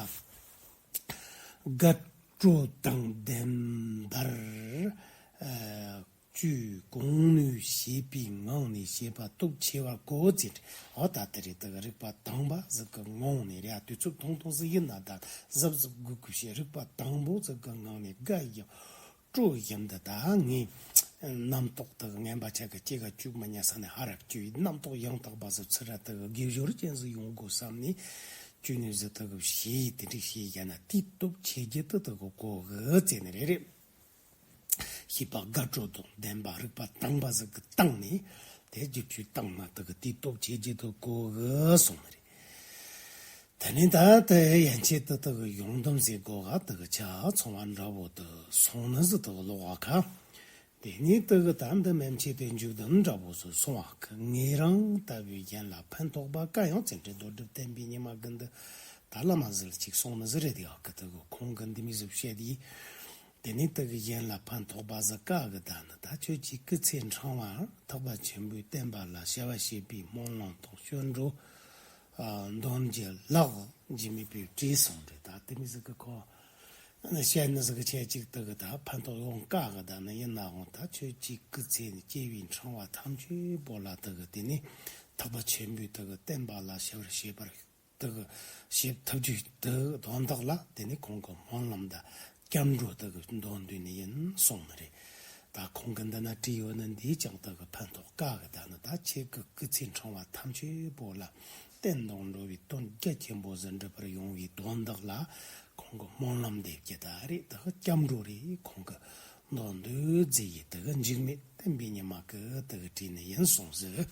དགའ་སྤྲོ་དང་ལྡན་པར་ཨ་བཅུའི་གོང་ནས་བྱས་པའི་ངང་ནས་བྱེད་པ་སྟོབས་ཆེ་བར་གོ་ཚེ་འདྲི། འོ་ད་དེ་རིགས་དེ་གི་རིག་པ་དྭངས་པ་ཟིག་གི་ངང་ནས་རེད། དུས་ཚོད་ཐུང་ཐུང་ཟིག་ཡིན་ན་ད་གཟབ་གཟབ་དགོས་དགོས་བྱེད། རིག་པ་དྭངས་པོ་ཟིག་གི་ངང་ནས་དགའ་ཡང་སྤྲོ་བཞིན་དུ་ད་ངས་རྣམ་རྟོག་དག་ངན་པ་ཆ་གི་སྐྱེ་ག་བཅུག་མི་ཉན་ས་ནས་ཧ་ར་བཅུག་ཡི་རྣམ་རྟོག་ཡང་དག་པ་ཟིག་ཚུར་ར་དག་དགེ་སྦྱོར་ཅན་ཟིག་ཡོང་དགོས་བསམ་ནས་བཅུ་ནས་ཟིག་དག་བྱས་ཡི་དེ་འདྲ་བྱས་ཡ་ན་དེའི་སྟོབས་ཆེ་རྒྱུ་དེ་དག་གོ་གི་ཟེར་ནི་རེད་རེད། ཤེས་པ་དགའ་སྤྲོ་དང་ལྡན་པ་རིག་པ་དྭངས་པ་ཟིག་གི་སྟེང་ནས་དེ་བཅུ་བཅུའི་སྟེང་ན་དག་དེའི་སྟོབས་ཆེ་རྒྱུ་དེ་གོ་གི་སོང་ནི་རེད། དེ་ནས་ད་ལྟ་ཡན་ཆད་དུ་དག་ཡོང་དམ་ཟེར་གོ་ག་དག་ཆ་ཚང་བ་འདྲ་བོ་དུ་སོང་ནི་ཟིག་དག་ལོག་བ་ཁ། དེ་ནས་དག་ད་འདི་མན་ཆད་དུ་འཇུག་དམ་འདྲ་བོ་སུ་སོང་བ་ཁ། ངེད་རང་ལྟ་བུའི་གཞན་ལ་ཕན་ཐོགས་པ་ག་ཡང་ཚེ་འདྲི་མདོར་སྒྲུབ་བསྟན་པའི་ཉི་མ་དགུན་འདི་ད་བླ་མ་ཟིག་ལ་ཅིག་སོང་ནི་ཟིག་རེད། དེ་ག་གི་དག་ཁོང་གི་འདི་མི་ཟིག་བཤད་དེ། དེ་ནས་དག་གཞན་ལ་ཕན་ཐོགས་པ་ཟིག་ག་གི་ད་ནི་ད་ཁྱོད་ཀྱིས་སྐུ་ཚེ་འཕྲེང་བ་ཐེག་པ་ཆེན་པོའི་བསྟན་པ་ལ་ཞབས་ཕྱི་བྱེད་པའི་སྨོན་ལམ་དང་སྐྱབས་འགྲོ་འདོན་རྒྱུ་ལག་འཇིགས་མེད་པའི་བྲིས་སོང་རེད། ད་དེ་མི་ཟིག་གི་ཁོ་བཤད་ནི་ཟིག་གི་ཆེད་ཅིག་དག་གི་ད་ཕན་ཐོགས་ཡོང་ག་གི་ད་ནི་ཡིན་ནའང་ད་ཁྱོད་ཀྱིས་སྐུ་ཚེ་ནི་སྐྱེ་བའི་འཕྲེང་བ་ཐམས་ཅད་པོ་ལ་དག་གི་དེ་ནས་ཐེག་པ་ཆེན་པོའི་དག་གི་བསྟན་པ་ལ་ཞབས་ཕྱི་བྱེད་པར་དག་བྱེད་ཐུབ་རྒྱུ་དེ་དོན་དག་ལ་དེ་ནི་ཁོང་གི་སྨོན་ལམ་དང་སྐྱབས་འགྲོ་དག་འདོན་དུས་ནི་ཡིན་གསུངས་ནི་རེད། ད་ཁོང་གི་འདི་ན་བྲིས་ཡོད་ནི་འདིས་ཀྱང་དག་ཕན་ཐོགས་ག་གི་ད་ནི་ད་ཁྱེད་ཀྱི་སྐུ་ཚེ་འཕྲེང་བ་ཐམས་ཅད་པོ་ལ་བསྟན་དང་འགྲོ་བའི་དོན་རྒྱ་ཆེན་པོ་ཟིག་འགྲུབ་པར་ཡོང་བའི་དོན་དག་ལ་ཁོང་གི་སྨོན་ལམ་འདེབས་རྒྱུ་ད་རེད། དག་སྐྱབས་འགྲོ་རེད། ཁོང་གི་འདོན་དུས་མཛད་ཡི་དག་འཇིགས་མེད་བསྟན་པའི་ཉི་མ་གི་དག་བྲིས་ནི་ཡིན་གསུངས་ཟིག